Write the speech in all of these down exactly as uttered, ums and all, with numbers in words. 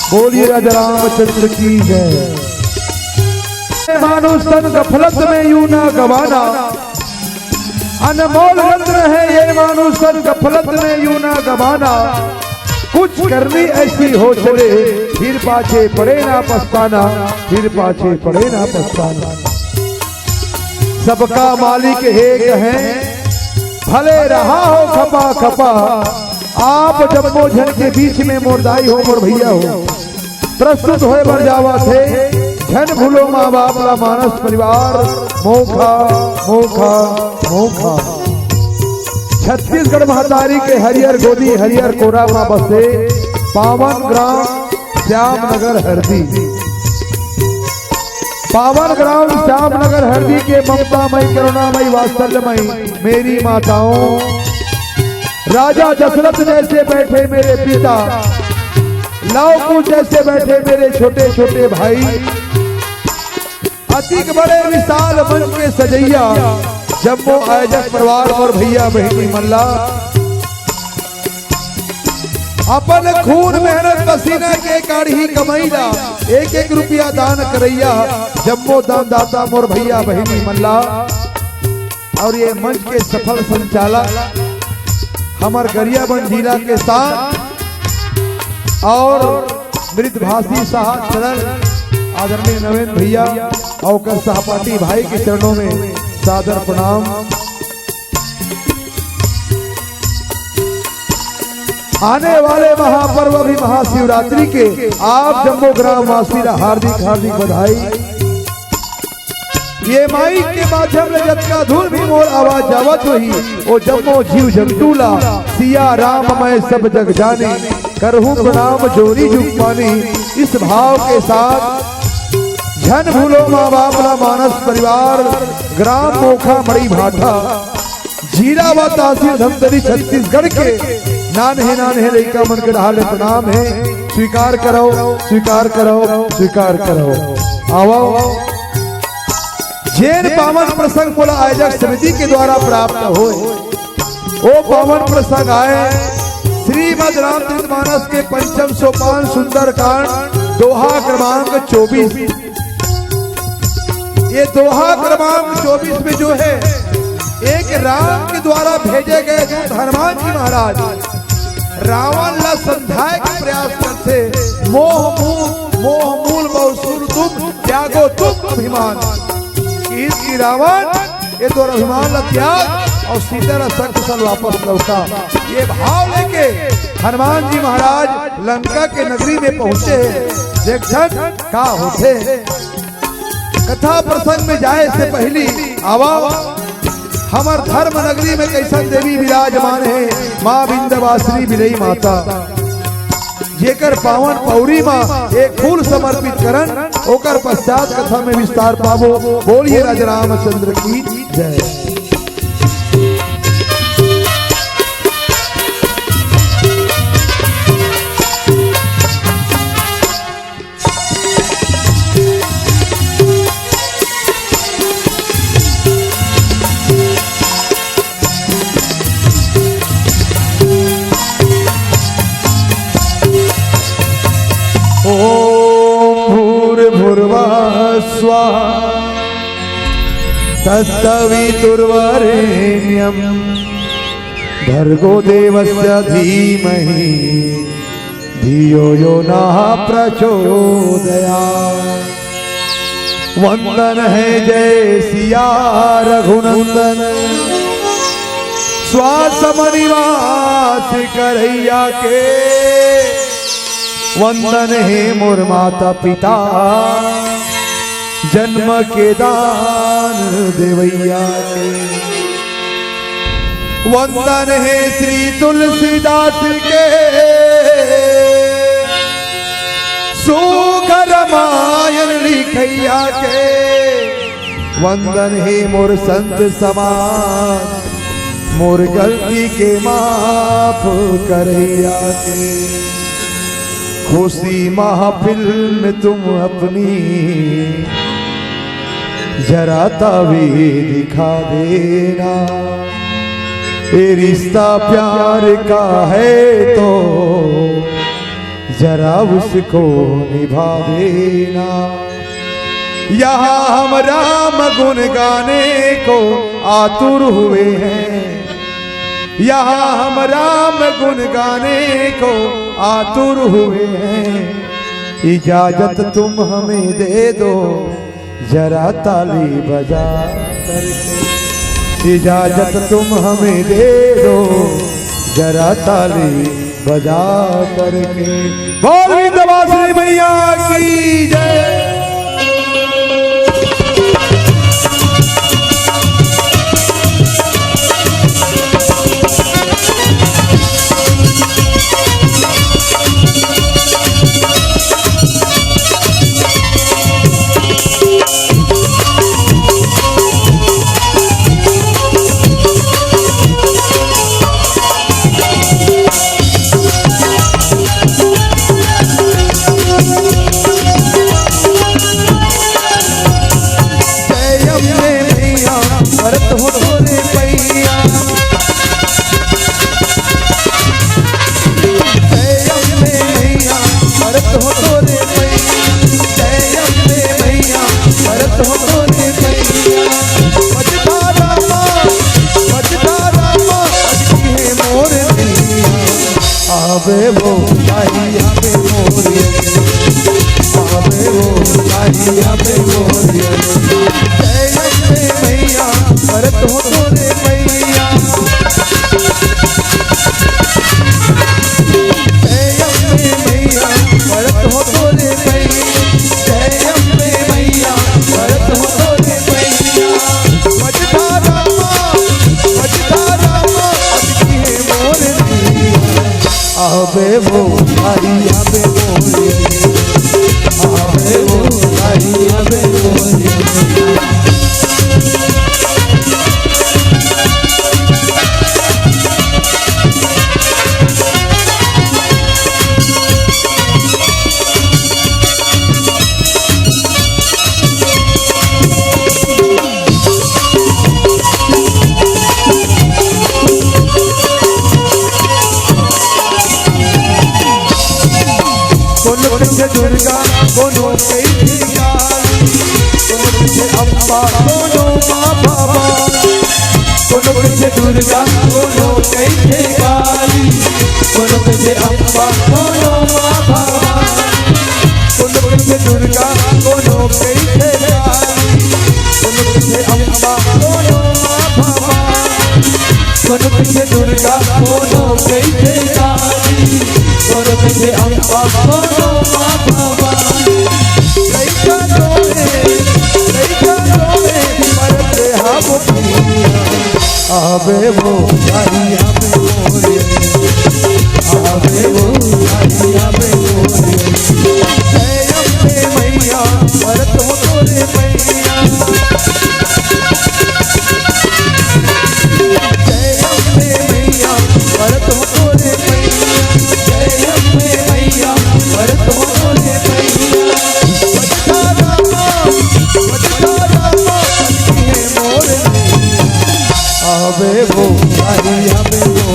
बोलिए राजा रामचंद्र की जय। मानुष तन गफलत में यूं ना गवाना, अनमोल रत्न है ये मानुष तन गफलत में यूं ना गवाना। कुछ करनी ऐसी हो चले, फिर पाछे पड़े ना पछताना, फिर पाछे पड़े ना पछताना। सबका मालिक एक है, भले रहा हो खपा खपा। आप जम्मो झन के बीच में मोर दाई हो, मोर भैया हो, प्रस्तुत होय बर जावत हे। झन भूलो माँ बाप ला मानस परिवार, मोखा, मोखा, मोखा। छत्तीसगढ़ महतारी के हरियर गोदी, हरियर कोरा मा बसे पावन ग्राम श्याम नगर हरदी। पावन ग्राम श्याम नगर हरदी के ममता मई, करुणा मई, वात्सल्य मई मेरी माताओं, राजा दशरथ जैसे बैठे मेरे पिता, लव कुश जैसे बैठे मेरे छोटे छोटे भाई, अतिक बड़े विशाल मंच के सजैया जम्मो आयोजक परिवार और भैया बहिनी मन ला, अपन खून मेहनत पसीना के काढ़ी कमई ला एक एक रुपया दान करैया जम्मो दानदाता मोर भैया बहिनी मन ला, और ये मंच के सफल संचालक हमर गरियाबंद जिला के शान और मृदभाषी साहब सरल आदरणीय नवेंद्र भैया और ओकर सहपाठी भाई के चरणों में सादर प्रणाम। आने वाले महापर्व भी महाशिवरात्रि के आप जम्मो ग्रामवासी ला हार्दिक हार्दिक बधाई। ये माइक के माध्यम ले जतका दूर भी मोर आवाज जावत होही, ओ जम्मो जीव जंतु ला सिया राम मैं सब जग जानी, करहूं प्रणाम जोरी जुग पानी। इस भाव के साथ झन भूलो माँ बाप ला मानस परिवार, ग्राम मोखा मड़ी भाठा, जिला व तहसील धमतरी छत्तीसगढ़ के नान्हे नान्हे लइका मन के डहार ले प्रणाम हे। स्वीकार करव, स्वीकार करव, स्वीकार करव। आवव, जेन पावन प्रसंग मोला आयोजक समिति के द्वारा प्राप्त होय, ओ पावन प्रसंग आय श्रीमद् रामचरित मानस के पंचम सोपान सुंदरकांड दोहा क्रमांक चौबीस। ये दोहा क्रमांक चौबीस में जो है, एक राम के द्वारा भेजे गए दूत हनुमान जी महाराज रावण ला समझाए के प्रयास करथे, मोह मूल, मोह मूल बहु सूर तुम, त्यागो तुम अभिमान। कि इसकी रावण ये तोर अभिमान ला त्याग और सीता ला सकुशल वापस लौटा। ये भाव लेके हनुमान जी महाराज लंका के नगरी में पहुंचे हे। देखथन का होथे। कथा प्रसंग में जाए से पहली आवा, हमर धर्म नगरी में कैसन देवी विराजमान हे, माँ विंध्यवासिनी बिलई माता, जेकर पावन पौरी मा एक फूल समर्पित करन, ओकर पश्चात कथा में विस्तार पाबो। बोलिए राजा रामचंद्र की जय। ॐ भूर्भुवः स्वाहा तत्सवितुर्वरेण्यं भर्गो देवस्य धीमहि धियो यो नः प्रचोदयात्। वंदन हे जय सिया रघुनंदन, श्वासम निवास करैया के। वंदन हे मोर माता पिता, जन्म के दान देवैया के। वंदन हे श्री तुलसीदास के, सुघर रामायण लिखैया के। वंदन हे मोर संत समाज, मोर गलती के माफ करैया के। खुशी महफिल में तुम अपनी जरा तावी दिखा देना। ये रिश्ता प्यार का है तो जरा उसको निभा देना। यहाँ हम राम गुण गाने को आतुर हुए हैं, यहाँ हम राम गुण गाने को आतुर हुए हैं। इजाजत तुम हमें दे दो, जरा ताली बजा करके। इजाजत तुम हमें दे दो, जरा ताली बजा करके। बोल विंध्यवासिनी मैया की जय। जय अम्बे मैया, परत हो तोरे पैया। जय अम्बे मैया, परत हो तोरे पैया। जय अम्बे मैया, परत हो तोरे पैया। मझधारा माँ, मझधारा माँ, अटकी है मोर नैया। आवे वो आई, आवे मोर, आवे वो आई, आवे मोर। जय अम्बे मैया, परत हो तोरे पैया। जय अम्बे मैया, परत हो तोरे पैया। जय अम्बे मैया, परत हो तोरे पैया। मझधारा माँ, मझधारा माँ, अटकी है मोर नैया। आवे वो आई, आवे मोर, आवे वो आई, आवे मोर। कोनो कहिथे दुर्गा, कोनो कहिथे काली, कोनो कहिथे अम्बा, कोनो माँ भवानी। कोनो कहिथे दुर्गा, कोनो कहिथे काली, कोनो कहिथे अम्बा, कोनो माँ भवानी। कोनो कहिथे दुर्गा, कोनो कहिथे काली, कोनो कहिथे अम्बा, कोनो माँ भवानी। कोनो कहिथे दुर्गा, कोनो कहिथे काली, कोनो कहिथे अम्बा, कोनो माँ भवानी। लइका रोए, लइका रोए, मरत हम पिया। आवे वो आई, आवे मोरे, आवे वो आई, आवे मोरे। जय अम्बे मैया, परत हो तोरे पैया। जय अम्बे मैया, परत हो तोरे पैया। जय अम्बे मैया, परत हो तोरे पैया। बजता रामा, बजता रामा, बजती है मोर नैया। आवे वो आई, आवे वो,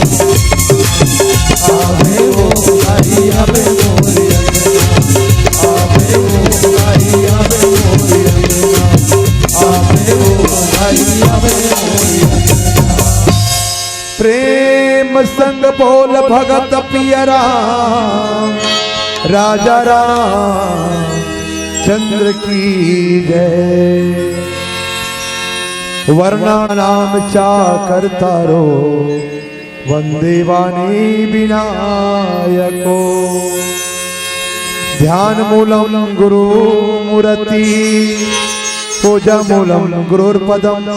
आवे वो आई, आवे मोर नैया। आवे वो आई, आवे मोर नैया। आवे वो आई, आवे मोर नैया। प्रेम संग बोल भगत पिया राम, राजा राम चंद्र की जय। वरना नाम चाकर तारो, वंदे वाणी विनायको। ध्यान मूलम गुरु मूर्ति, पूजा मूलम गुरुर्पदम,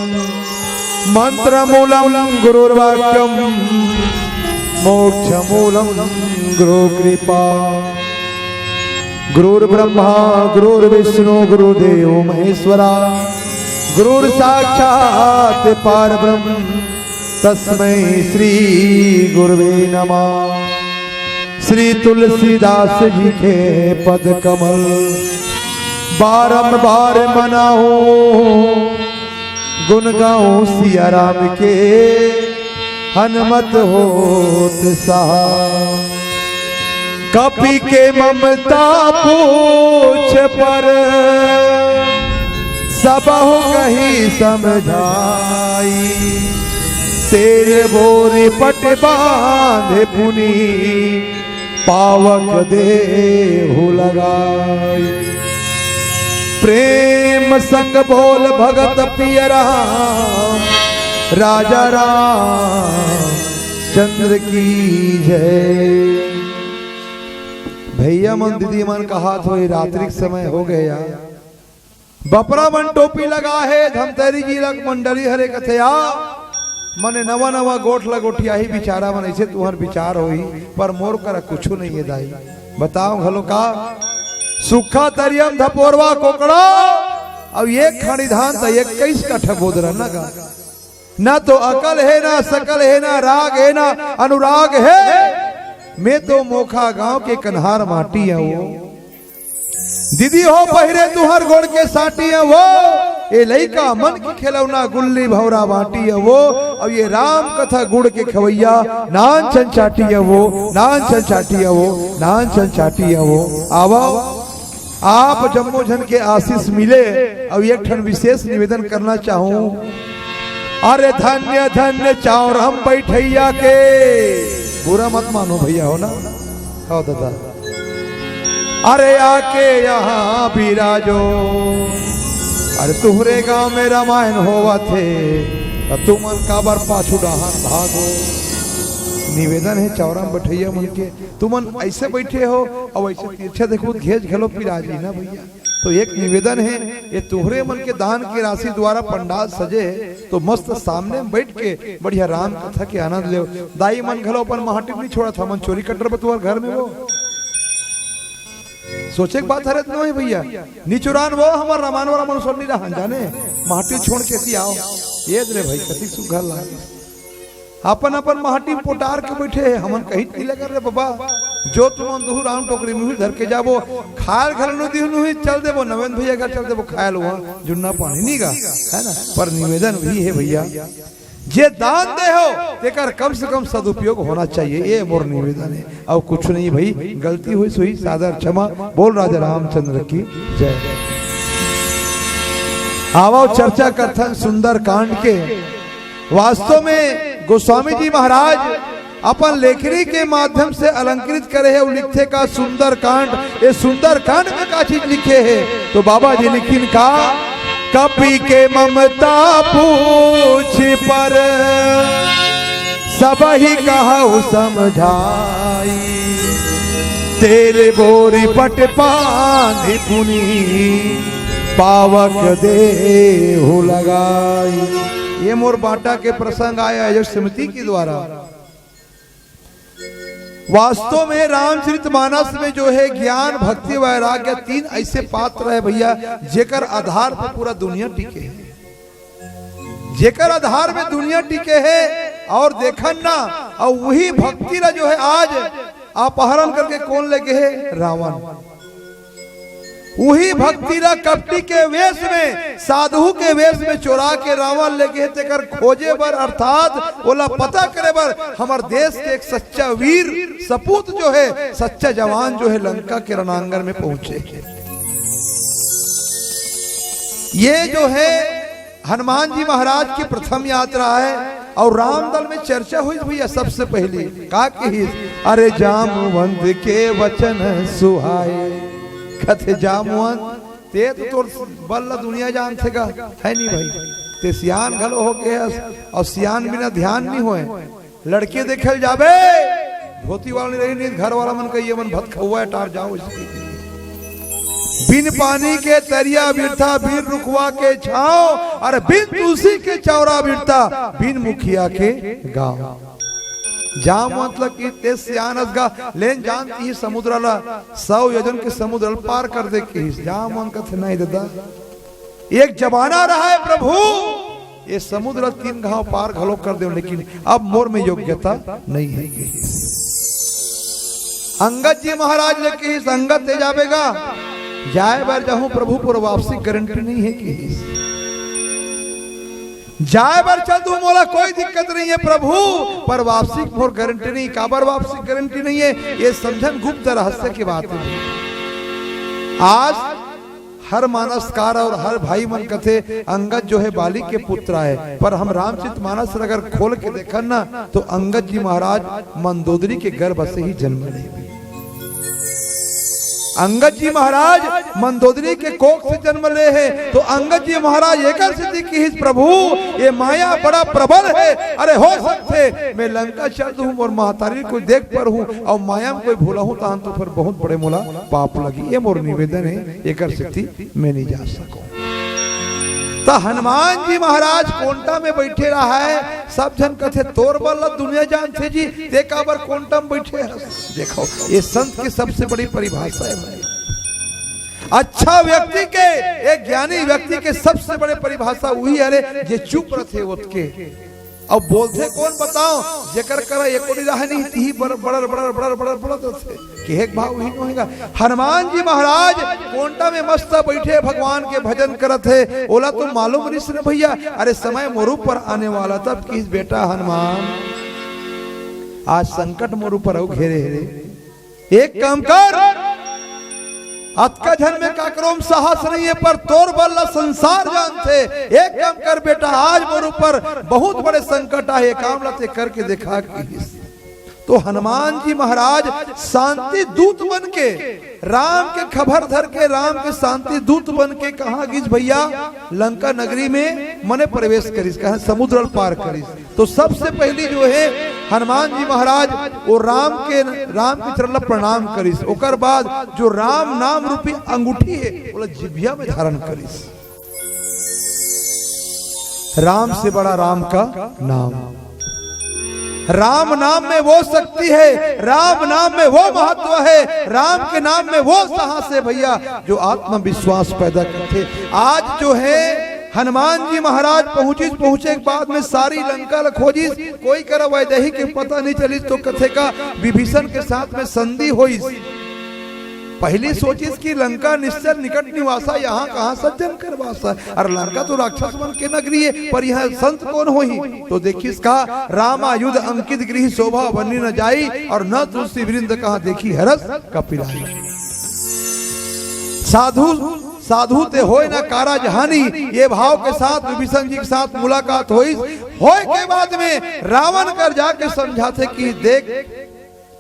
मंत्र मूलम गुरुर्वाक्यम, मोक्ष मूलम गुरु कृपा। गुरुर्ब्रह्मा गुरुर्विष्णु गुरुदेव महेश्वरा, गुरुर्साक्षात् परब्रह्म तस्मै श्री गुरुवे नमः। श्री तुलसीदास जी के पद कमल बारंबार मनाऊं, गुण गाऊं सिया राम के हनुमत होत सहाय। कपि के ममता पूछ पर, सबहु कहि समझाई। तेर बोरी पट बांधे पुनि, पावक देहु लगाई। प्रेम संग बोल भगत पिय राम, राजा रामचंद्र की जय। भैया मन, दीदी मन, कहात होही, रात्रि के समय हो गया। बपरा मन टोपी लगा हे, धमतरी जिला के मंडली हरे कथे या, मने नवा नवा गोठ ल गोठियाही बिचारा मन, अइसे तुंहर बिचार होही, पर मोर करा कुछु नइ हे दाई। बताओ घलो का, सुक्खा तरियम धपोरवा कोकड़ा, अउ एक खानी धान त इक्कीस कट्ठा बोदरा न गा। ना तो अकल हे, ना सकल हे, ना राग हे, ना अनुराग हे। मैं तो मोखा गांव के कन्हार माटी हंव वो। दीदी हो पहिरे तुंहर गोड़ के साटी हंव वो। ए लइका मन के खिलौना गुल्ली भौंरा बांटी हंव वो। अउ ये राम कथा गुड़ के खवैया नान चन चाटी हंव वो, नान चन चाटी हंव वो, नान चन चाटी हंव वो। आवव। आप जम्मो झन के आशीष मिले। अउ एक ठन विशेष निवेदन करना चाहूं, अरे धन्य धन्य चौरम बैठैया के, बुरा मत मानो भैया, हो ना, हो दादा, अरे आके यहाँ बिराजो, अरे तुंहरे गांव में रामायण होवत हे, त तुमन काबर पाछू डाहन भागो। निवेदन हे चौरम बैठैया मन के, तुमन अइसे बइठे हो अउ अइसे तिरछा देखहू त घेंच घलो पिरा जही ना भैया। तो एक निवेदन हे, ये तुंहरे मन के दान के राशि द्वारा पंडाल सजे हे, तो मस्त सामने में बइठ के बढ़िया राम कथा के आनंद लेव। दाई मन घलो अपन माटी नइ छोड़त, हमन चोरी कट्टर बतुआर घर में वो। सोचे के बात हरे त नोहे भैया, निचुरान वो हमर रामायण वाला मनुष्य नइ रहन जाने, माटी छोड़ के ती आओ। ये रे भाई, कति सुघर लागे। अपन अपन माटी पोटार के बइठे हे, हमन कहीं पी लगे रे बाबा, जो तुमन दुहू राम टोकरी मुही धर के जाबो, खायल घलो नइ दिहू, चल देबो नवेंद भैया घर, चल देबो खायल हुआ जुन्ना पानी नइ गा, है ना। पर निवेदन भी हे भैया, जे दान दे हो तेकर कम से कम सदुपयोग होना चाहिए, ये मोर निवेदन हे। अउ कुछ नहीं भाई, गलती होइस होही, सादर क्षमा। बोल राजा रामचंद्र की जय। आवव चर्चा करथन सुंदरकांड के। वास्तव में गोस्वामी जी महाराज अपन लेखनी के माध्यम से अलंकृत करे हे, अउ लिखथे का सुंदरकांड, ये सुंदरकांड में का चीज लिखे हे, तो बाबा जी लिखिन का, कपि के ममता पूछ पर, सबहि कहु समझाई। तेर बोरी पट बांधि पुनि, पावक देहु लगाई। ये मोर बांटा के प्रसंग आय आयोजक समिति के द्वारा। वास्तव में रामचरित मानस में जो हे ज्ञान, भक्ति, वैराग्य, तीन अइसे पात्र हे भैया, जेकर आधार पर पूरा दुनिया टिके हे, जेकर आधार में दुनिया टिके हे। अउ देखन ना, अउ उही भक्ति ला जो हे आज अपहरण करके कोन ले गे हे? रावण। उही भक्ति ला कपटी के वेश में, साधु के वेश में चोरा के रावण ले गे हे, तेकर खोजे बर, अर्थात ओला पता करे बर हमर देश के एक सच्चा वीर सपूत जो हे, सच्चा जवान जो हे, लंका के रणांगण में पहुंचे। ये जो हे हनुमान जी महाराज की प्रथम यात्रा हे। अउ रामदल में चर्चा होइस भैया, सबसे पहिली का कहिस, अरे जामवंत के वचन सुहाए। कथे जामवंत, ते तो तोर बल ला दुनिया जानथे गा, हे नहीं भाई? ते सियान घलो हो गे हस, अउ सियान बिना ध्यान नइ होय। लड़की देखे ल जाबे, धोती वाला नइ रही, नहीं घर वाला मन कहिही, ये मन भत खउवा हे, टार जाव इसके। बिन पानी के तरिया बिरथा, बिन रुखवा के छांव, अरे बिन तुलसी के चौरा बिरथा, बिन मुखिया के गांव। जामवंत ल कहिथे सियान अस गा, लेन जानती ही समुद्र ला, सौ योजन के समुद्र ला पार कर दे कहिस। जामवंत कथे नहीं ददा, एक जमाना रहा हे प्रभु, ये समुद्र तीन घांव पार घलो कर देव, लेकिन अब मोर में योग्यता नहीं हे कहिस। अंगद जी महाराज ले कहिस, अंगद ते जाबे गा, जाय बर जाहूं प्रभु, पर वापसी गारंटी नहीं हे कहिस। जाए बर चल दूं, मोला कोई दिक्कत नहीं है प्रभु, पर वापसी मोर गारंटी नहीं। काबर वापसी गारंटी नहीं है, ये समझन गुप्त रहस्य की बात है। आज हर मानसकार और हर भाई मन कथे, अंगद जो है बाली के पुत्र आय, पर हम रामचरित मानस अगर खोल के देखन ना, तो अंगद जी महाराज मंदोदरी के गर्भ से ही जन्म ले। अंगद जी महाराज मंदोदरी के कोख से जन्म ले हे, तो अंगद जी महाराज एकर सेती किहिस, "प्रभु, ये माया बड़ा प्रबल है, अरे हो सकथे मैं लंका चल दूं और महतारी कोई देख पर हूं और माया में कोई भूला हूं, तहां तो फिर बहुत बड़े मोला पाप लगी। ये मोर निवेदन है, एकर सेती मैं नहीं जा सकूं।" त हनुमान जी महाराज कोंटा में बैठे रहा है, सब झन कथे, "तोर बल ला दुनिया जानथे जी, ते काबर कोंटा में बैठे हस?" देखो, ये संत की सबसे बड़ी परिभाषा है भाई। अच्छा व्यक्ति के, एक ज्ञानी व्यक्ति के सबसे बड़े परिभाषा वही हरे, जे चुप रथे ओतके। अब बोलथे कौन बताओ, जेकर करा एको निराह नहीं, तिही बड़, बड़र, बड़र, बड़र, बड़र, बड़र रथे। केहे के भाव ही नोहेगा। हनुमान जी महाराज कोंटा में मस्त बैठे भगवान के भजन करत हे, ओला तो मालूम रिस न भैया, अरे समय मोर ऊपर आने वाला, तब किहिस, "बेटा हनुमान, आज संकट मोर ऊपर अउ घेरे हे रे। एक काम कर, अतका झन में काकरो में साहस नहीं है, पर तोर बल ला संसार जानथे। एक काम कर बेटा, आज मोर ऊपर बहुत बड़े संकट आहे, ये काम ला ते करके देखा," किहिस। तो हनुमान जी महाराज शांति दूत बन के, राम के खबर धर के, राम के शांति दूत बन के कहाँ गिस भैया? लंका नगरी में मने प्रवेश करिस, कहाँ समुद्र ल पार करिस। तो सबसे पहली जो है हनुमान जी महाराज वो राम के, राम के चरण ला प्रणाम करिस। ओकर बाद जो राम नाम रूपी अंगूठी है, ओला जिभिया में धारण करिस। राम से बड़ा राम का नाम। राम नाम में वो शक्ति है, राम नाम में वो महत्व है, राम के नाम में वो साहस है भैया, जो आत्मविश्वास पैदा करथे। आज जो है हनुमान जी महाराज पहुंचिस, पहुंचे के बाद में सारी लंका ल खोजिस, कोई करा वैदेही के पता नहीं चलिस, तो कथे का विभीषण के साथ में संधि होइस। पहली सोचिस कि लंका निश्चर निकट निवासा, यहाँ कहाँ सज्जन कर वासा। अरे लंका तो राक्षस मन के नगरी है, पर यहाँ संत कौन होही? तो देखिस का, "राम आयुध अंकित गृह शोभा बरनी न जाई, और न तुलसी वृंद कहाँ देखी हरस कपिलाई।" साधु, साधु ते होय ना कारज हानि, ये भाव के साथ विभीषण जी के साथ मुलाकात होइस। होय के बाद में रावण कर जाके समझाथे कि देख,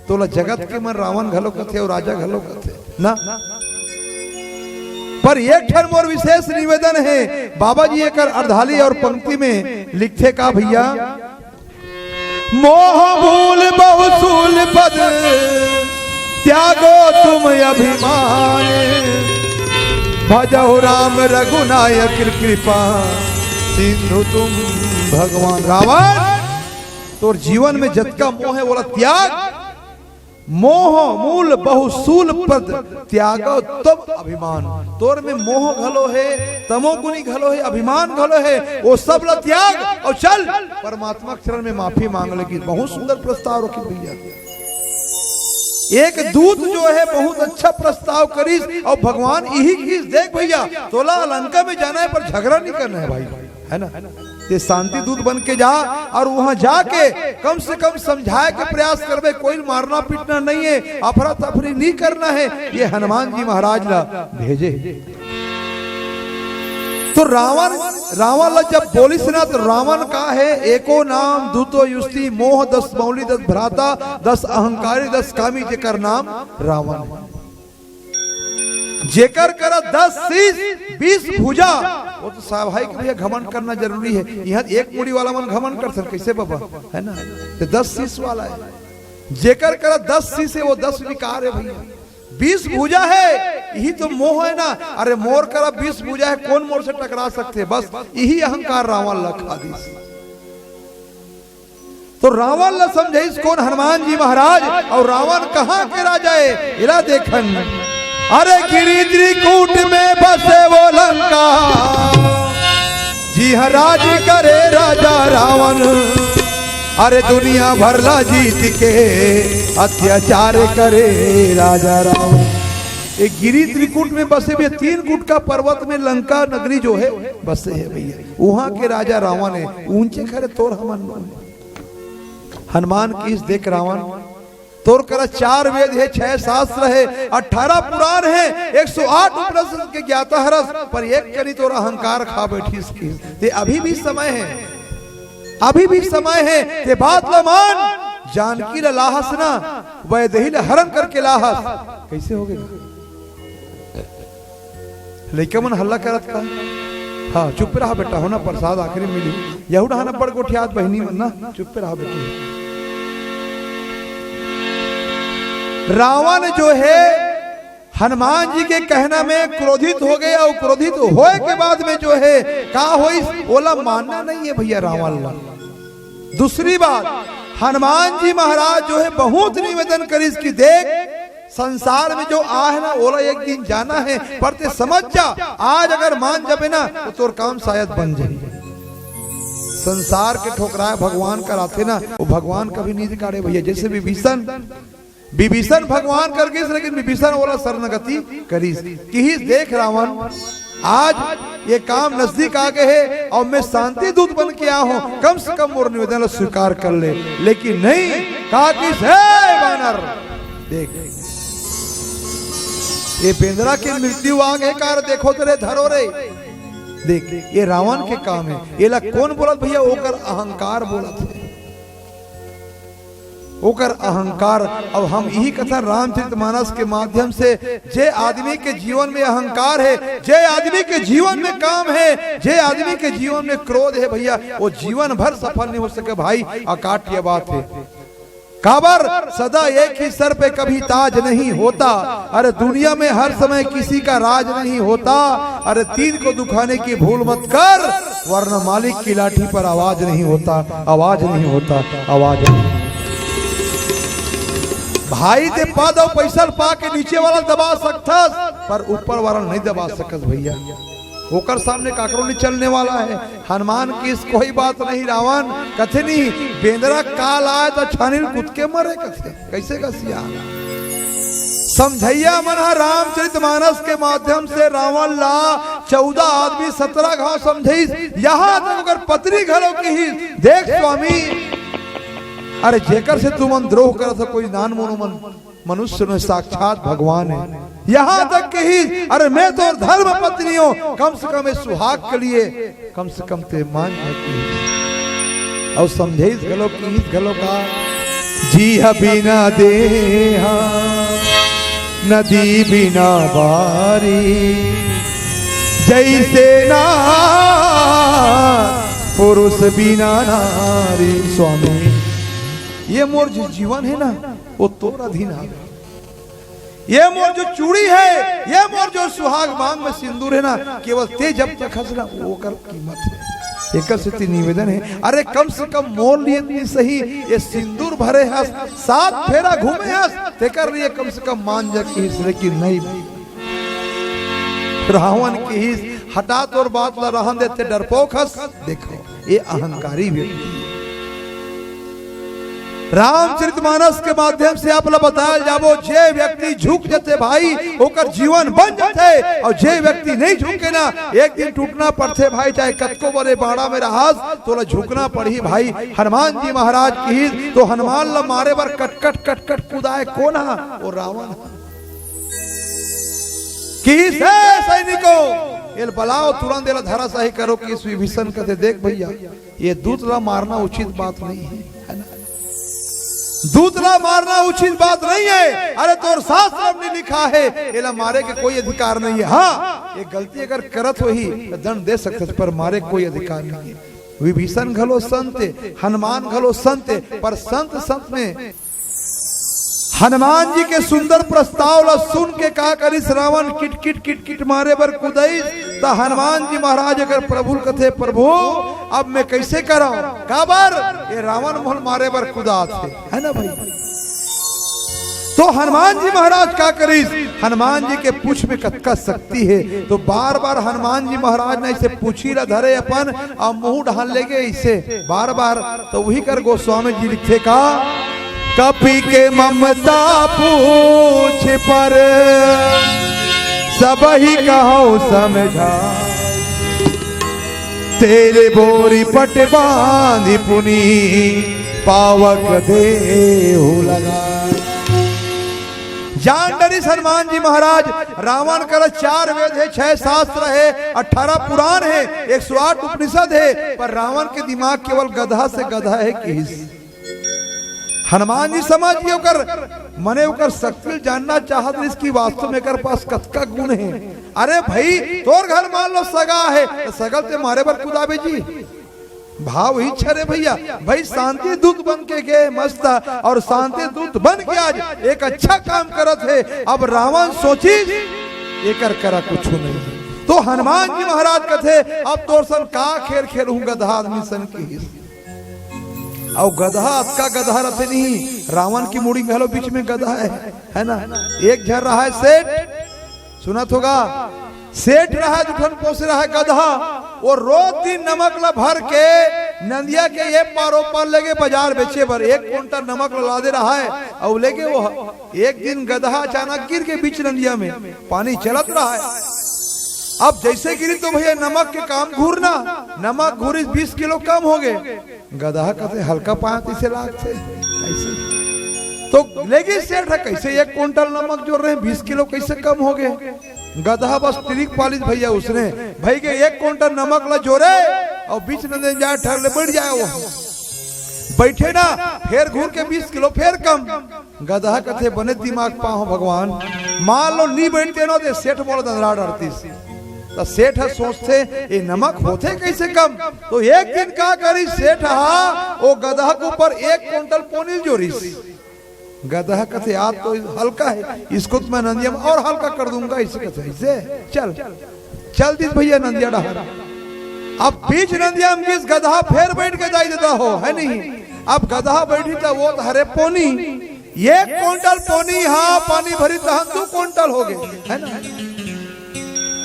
तोला जगत के मन रावण घलो कथे अउ राजा घलो कथे ना। पर एक ठन मोर विशेष निवेदन है, बाबा जी एकर अर्धाली और पंक्ति में लिखथे का भैया, "मोह भूल बहुसूल पद त्यागो तुम अभिमान, भजहु राम रघुनायक कृपा सिंधु तुम भगवान।" रावण, तोर जीवन में जतका मोह है, ओला त्याग। "मोह मूल बहुसूल पद त्यागो तुम अभिमान।" तोर में मोह घलो है, तमोगुनी घलो है, अभिमान घलो है, वो सब ला त्याग और चल परमात्मा के चरण में माफी मांग ले। बहुत सुंदर प्रस्ताव रखिस भैया। एक दूत जो है बहुत अच्छा प्रस्ताव करिस और भगवान इही किहिस, "देख भैया, तोला लंका में जाना है पर झगड़ा नहीं करना है भाई।" है ना? ये शांति दूत बन के जा और वहां जाके कम से कम समझाए के प्रयास करबे, कोई मारना पीटना नहीं है, अफरा तफरी नहीं करना है। ये हनुमान जी महाराज ला भेजे। तो रावण, रावण ला जब बोलिस ना, तो रावण का है, "एको नाम दूतो युष्टि, मोह दस मौली दस भ्राता, दस अहंकारी दस कामी, जेकर नाम रावण।" जेकर करा दस शीश, बीस भुजा, वो तो स्वाभाविक भैया घमंड करना जरूरी है। यहाँ एक मुड़ी वाला मन घमंड कर सकते, कैसे बाबा, है ना? तो दस शीश वाला है। जेकर करा दस शीश है, वो दस विकार है भैया। बीस भुजा है, यही तो मोह है ना। अरे मोर करा बीस भुजा है, कौन मोर से टकरा सकते? बस यही अहंकार रावण ला खा दिस। तो रावण ला समझाइस कोन? हनुमान जी महाराज। और रावण कहाँ के राजा है, एला देखन। अरे गिरि त्रिकूट में बसे वो लंका, जिहाँ राज करे राजा रावण। अरे दुनिया भर ला जीत के अत्याचार करे राजा रावण। एक गिरी त्रिकूट में बसे हुए तीन कुट का पर्वत में लंका नगरी जो है बसे है भैया, वहां के राजा रावण है। ऊंचे खरे तोर हमन नो है। हनुमान किहिस, देख रावण, तोर करा चार वेद है, छह शास्त्र है, अठारह पुराण है, एक सौ आठ उपनिषद के ज्ञाता हरस, पर एक कनी तोर अहंकार खा बैठिस किहिस। ते अभी भी समय है, अभी भी समय है, ते बात ल मान। जानकी ल लाहस ना, वैदेही ल हरण करके लाहस। कैसे हो गया? लइका मन हल्ला करत का? हाँ, चुप रहा बेटा, हो ना, प्रसाद आखिरी मिली। यहू डहान अब्बड़ गोठियात बहिनी मन ना, चुप रहा बेटी। रावण जो है, हनुमान जी के कहना में क्रोधित हो गए, और क्रोधित होए के बाद में जो है, का होइस, ओला मानना नहीं है भैया, रावण ला। दूसरी बात, हनुमान जी महाराज जो है, बहुत निवेदन करिस कि देख, संसार में जो आहे ना, ओला एक दिन जाना है, पर ते समझ जा, आज अगर मान जाबे ना, तो तोर काम शायद बन जाही। संसार के ठोकराए भगवान कराथे ना, वो भगवान कभी नहीं काढ़े भैया। जैसे विभीषण, विभीषण भगवान कर गिस, लेकिन विभीषण ओला शरणागति करिस, किहिस, देख रावण, आज ये काम नजदीक आ गए है और मैं शांति दूत बन के आया हूं, कम से कम मोर निवेदन ला स्वीकार कर ले। लेकिन नहीं, का किहिस, हे बानर, देख, ये बेंदरा के मृत्यु आ गए, कार देखो तेरे धरो रे। देख, ये रावण के काम है। एला कौन बोलत भैया? ओकर अहंकार बोलत है, ओकर अहंकार। अब हम यही कथा रामचरितमानस के माध्यम से, जे आदमी के जीवन में अहंकार है, जे आदमी के जीवन में काम है, जे आदमी के जीवन में क्रोध है भैया, वो जीवन भर सफल नहीं हो सके भाई। अकाट्य बात है। काबर सदा एक ही सर पे कभी ताज नहीं होता। अरे दुनिया में हर समय किसी का राज नहीं होता। अरे तीन को दुखाने की भूल मत कर, वरना मालिक की लाठी पर आवाज नहीं होता, आवाज नहीं होता, आवाज नहीं। भाई ते पद अउ पैसा पा के नीचे वाला दबा सकथस, पर ऊपर वाला नहीं दबा सकस भैया। ओकर सामने काकरो नहीं चलने वाला है। हनुमान किहिस कोई बात नहीं रावण, कथे नहीं, बेंदरा काल आए तो छानिन कुद के मरे कथे। कैसे कसिया? समझैया मन ह रामचरितमानस के माध्यम से रावण ला चौदह आदमी सत्रह घाव समझाइस, यहां तक ओकर पत्नी घलो किहिस, देख स्वामी, अरे जेकर से तुमन द्रोह करत हो, कोई नान मोनो मन मनुष्य नहीं, साक्षात भगवान है। यहां तक किहिस, अरे मैं तो धर्म पत्नी हूं, कम से कम इस सुहाग के लिए कम से कम ते मान जाती। अउ समझाइस घलो, किहिस घलो का, जीह बिना देहा, नदी बिना बारी, जैसे ना पुरुष बिना नारी। स्वामी, ये मोर जो जीवन है ना, वो तोर अधीन है। ये मोर जो चूड़ी है, ये मोर जो सुहाग मांग में सिंदूर है ना, केवल ते जब तक हस ना, ओकर कीमत है। एकर सेती निवेदन है, अरे कम से कम मोर लिए नहीं सही, ये सिंदूर भरे हस, सात फेरा घूमे हस, तेकर लिए कम से कम मान जा किहिस, लेकिन नहीं। रावण किहिस, हटा तोर बात ला, रहन दे, ते डरपोक हस। देखो, ये अहंकारी व्यक्ति है। रामचरितमानस के माध्यम से आप ला बताया जाबो, जे व्यक्ति झुक जथे भाई, ओकर जीवन बन जथे, और जे व्यक्ति नहीं झुके ना, एक दिन टूटना पड़थे भाई, चाहे कतको बड़े बाड़ा में रहस, तोला झुकना पड़ही भाई। हनुमान जी महाराज किहिस, तो हनुमान ला मारे बर कटकट कटकट कुदाए कोन हा? वो रावण हा। किहिस, हे सैनिकों, एला बलाओ, तुरंत एला धराशाही करो। किहिस विभीषण, कथे, देख भैया, ये दूत ला मारना उचित बात नहीं है, है ना? दूत ला मारना उचित बात नहीं है। अरे तोर शास्त्र में नहीं लिखा है, एला मारे के कोई अधिकार नहीं है। हाँ, ये गलती अगर करत होही तो दंड दे सकत, पर मारे के कोई अधिकार नहीं है। विभीषण घलो संत, हनुमान घलो संत, पर संत संत में हनुमान जी के सुंदर प्रस्ताव ला सुन के का करिस रावण, किट किट किट किट मारे बर कुदाइस। त हनुमान जी महाराज अगर प्रभु ल कथे, प्रभु, अब मैं कैसे करंव? काबर ये रावण मोला मारे बर कुदात हे, है ना भाई? तो हनुमान जी महाराज का करिस? हनुमान जी के पूछ में कतका शक्ति हे। तो बार बार हनुमान जी महाराज ने ऐसे पूछी ला धरे अपन, अउ मुंह ढाल लेगे ऐसे बार बार। तो वही कर गोस्वामी जी लिखथे का, कपि के ममता पूछ पर, सबहि कहौ समझाइ। तेल बोरि पट बाँधि पुनि, पावक देहु लगाइ। जान डरिस हनुमान जी महाराज। रावण कर चार वेद हे, छह शास्त्र हे, अठारह पुराण हे, एक सौ आठ उपनिषद हे, पर रावण के दिमाग केवल गदहा से गदहा हे किहिस। हनुमान जी समझ गे ओकर, मने ओकर शक्ति ल जानना चाहत रहिस कि वास्तव में एकर पास कतका गुण हे। अरे भई, तोर घर मान लो सगा हे, त सगा ल ते मारे बर कुदाबे जी। भाव इच्छा रे भइया, भई शांति दूत बन के गे मस्त, अउ शांति दूत बन के आज एक अच्छा काम करत हे। अब रावण सोचिस, एकर करा कुछु नहीं हे। तो हनुमान जी महाराज कथे, अब तोर सन का खेल खेलहूं गदहा आदमी सन किहिस। अउ गदहा अतका गदहा रथे नहीं, रावण की मुड़ी घलो बीच में गदहा हे, हे ना? एक झन रहा हे सेठ, सुनत होगा, सेठ रहा हे, दू ठन पोसे रहा हे गदहा, वो रोज दिन नमक ला भर के नंदिया के ये पार ओ पार लेगे बाजार बेचे बर, एक कुंटल नमक ला लादे रहा हे, अउ लेगे वो एक दिन गदहा अचानक गिर गे बीच नंदिया में, पानी चलत रहा हे। अब जइसे गिरी तो भइया नमक के काम घूरना, नमक घूरिस बीस किलो कम होगे। गदहा कथे हल्का पाया तइसे लागथे, अइसे। तो लेगे सेठ ह कइसे एक कुंटल नमक जोर रहे, बीस किलो कइसे कम होगे? गदहा बस तिरिक पालिस भइया, उसने भई के एक कुंटल नमक ला जोरे अउ बीच नंदिया में जाय ठहर ले बइठ जाय वो। बइठे ना, फेर घूर के बीस किलो फेर कम। गदहा कथे बने दिमाग पाहूं भगवान, मान लो नी बइठतेंव ना ते सेठ मोला दंदरा डरतिस। त सेठ ह सोचथे, ए नमक होथे कइसे कम? तो एक दिन का करिस सेठ ह, ओ गदहा के ऊपर एक कुंटल पोनी जोरिस। गदहा कथे, "आज तो हल्का है, इसको तो मैं नंदिया में और हल्का कर दूंगा," अइसे कथे, अइसे चल, चल दिस भइया नंदिया डहर। अब बीच नंदिया में गिस गदहा फेर बइठ के दाई ददा हो, हे नहीं? अब गदहा बइठिस त ओतहरे पोनी, एक कुंटल पोनी हा पानी भरिस तहन दू कुंटल होगे, हे ना?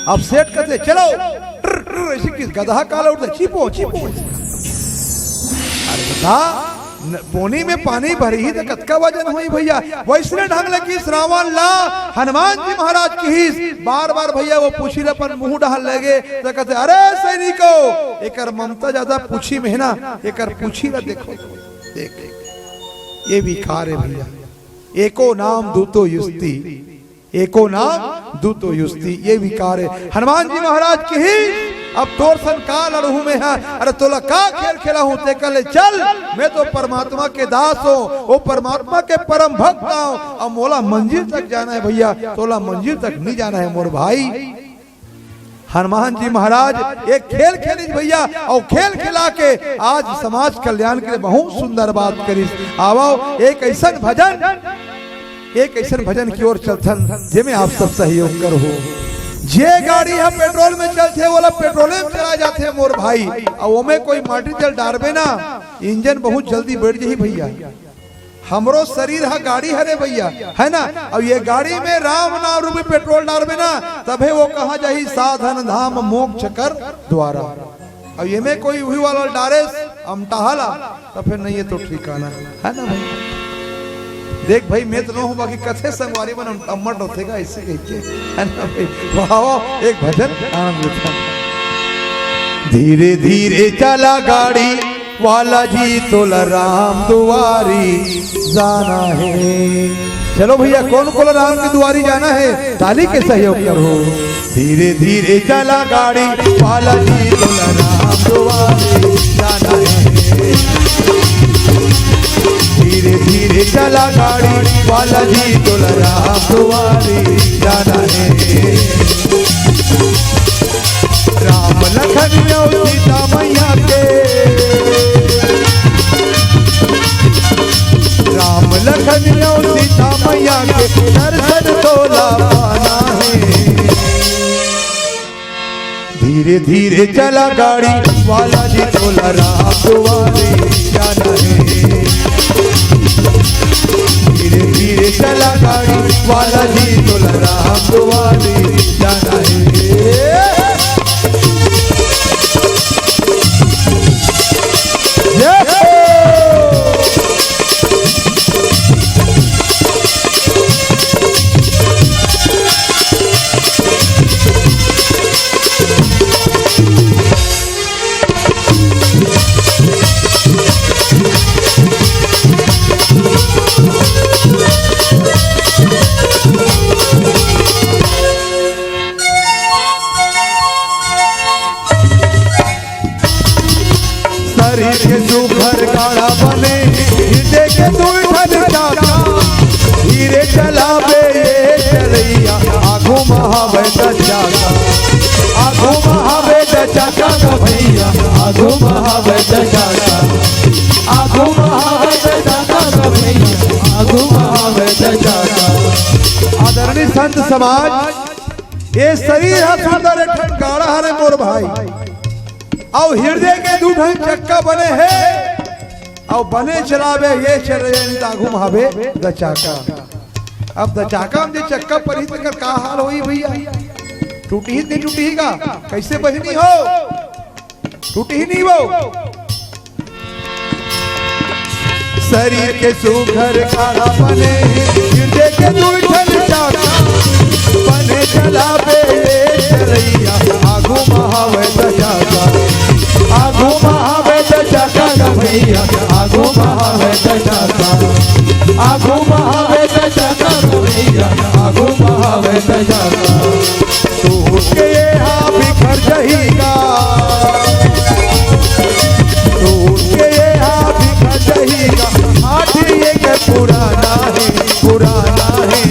अब सेठ कथे, "चलो, ट्र, ट्र," अइसे किहिस, गदहा काला उठथे, "छिपो, छिपो।" अरे बता, न, पोनी में पानी भरही त कतका वजन होही भइया? वइसने ढंग ले किहिस रावण ला हनुमान जी महाराज किहिस। बार बार भइया वो पूछी ल अपन मुंह डहर लेगे त कथे, "अरे सैनिको, एकर ममता जादा पूछी में हे ना, एकर पूछी ला देखो।" देख, ये विकार हे भइया। एको नाम दूतो युस्ती, एको नाम दूतो युस्ती, ये विकार हे। हनुमान जी महाराज किहिस, "अब तोर सन का लड़हूं में हा, अरे तोला का खेल खेलाहूं, ते कले चल, मैं तो परमात्मा के दास हों, वो परमात्मा के परम भक्त हों, अब मोला मंजिल तक जाना हे भइया, तोला मंजिल तक नहीं जाना हे मोर भाई।" हनुमान जी महाराज एक खेल खेलिस भइया, अउ खेल खेला के आज समाज कल्याण के लिए बहुत सुंदर बात करिस। आवव, एक अइसन भजन, एक अइसन भजन की ओर चलथन, जेमे आप सब सहयोग करहू। जे गाड़ी ह पेट्रोल में चलथे, ओला पेट्रोले में चला जाथे मोर भाई, अउ ओमे कोई माटी तेल डारबे ना, इंजन बहुत जल्दी बइठ जाही भइया। हमरो शरीर ह गाड़ी हरे भइया, हे ना? अउ ये गाड़ी में राम नाम रूपी पेट्रोल डारबे ना, तभे वो कहा जाही साधन धाम मोक्ष कर द्वारा। अउ एमे कोई उही वाला डारेस अमटाहा ला, त फेर नहीं हे तो ठिकाना, हे ना भई? देख भई, मैं तो नोहूं, बाकी कथे संगवारी मन अम-, अम्मट होथे गा, अइसे कहिके, हे ना भई? वाह, वाह, एक भजन आनंद उठा। धीरे धीरे चला गाड़ी वाला जी, तोला राम दुआरी जाना हे। चलो भइया, कोन कोला राम के दुआरी जाना हे, ताली के सहयोग करहू। धीरे धीरे चला गाड़ी वाला जी, तोला राम दुआरी जाना हे। धीरे धीरे चला गाड़ी वाला जी, तोला राम दुआरी जाना हे। राम लखन अउ सीता मैया के, राम लखन अउ सीता मैया के दर्शन तोला पाना हे। धीरे धीरे चला गाड़ी वाला जी, तोला राम दुआरी जाना हे। धीरे धीरे चला गाड़ी वाला जी, तोला राम दुआरी जाना हे। जय हो। चलाबे ये चलैया, आगू म हवय दचाका। आगू म हवय दचाका ग भैया, आगू म हवय दचाका। आगू म हवय दचाका ग भैया, आगू म हवय दचाका। आदरणीय संत समाज, ये शरीर ह सुंदर एक ठन गाड़ा हरे मोर भाई, अउ हृदय के दू ठन चक्का बने हे, अउ बने चलाबे ये चलैया, आगू म हवय दचाका। अब दचाका म जे चक्का परही तेकर का हाल होही भैया? टूटही नहीं टूटही का? कैसे बहिनी हो? टूटही नहीं वो? शरीर के सुघर गाड़ा बने, हृदय के दू ठन चाका। बने चलाबे ये चलैया, आगू म हवय दचाका। आगू म हवय दचाका ग भैया, आगू म हवय दचाका। आगू म हवय दचाका ग भैया, आगू म हवय दचाका। टूट के ये हा बिखर जही गा। टूट के ये हा बिखर जही गा। आठ ये के पुराना हे, पुराना हे।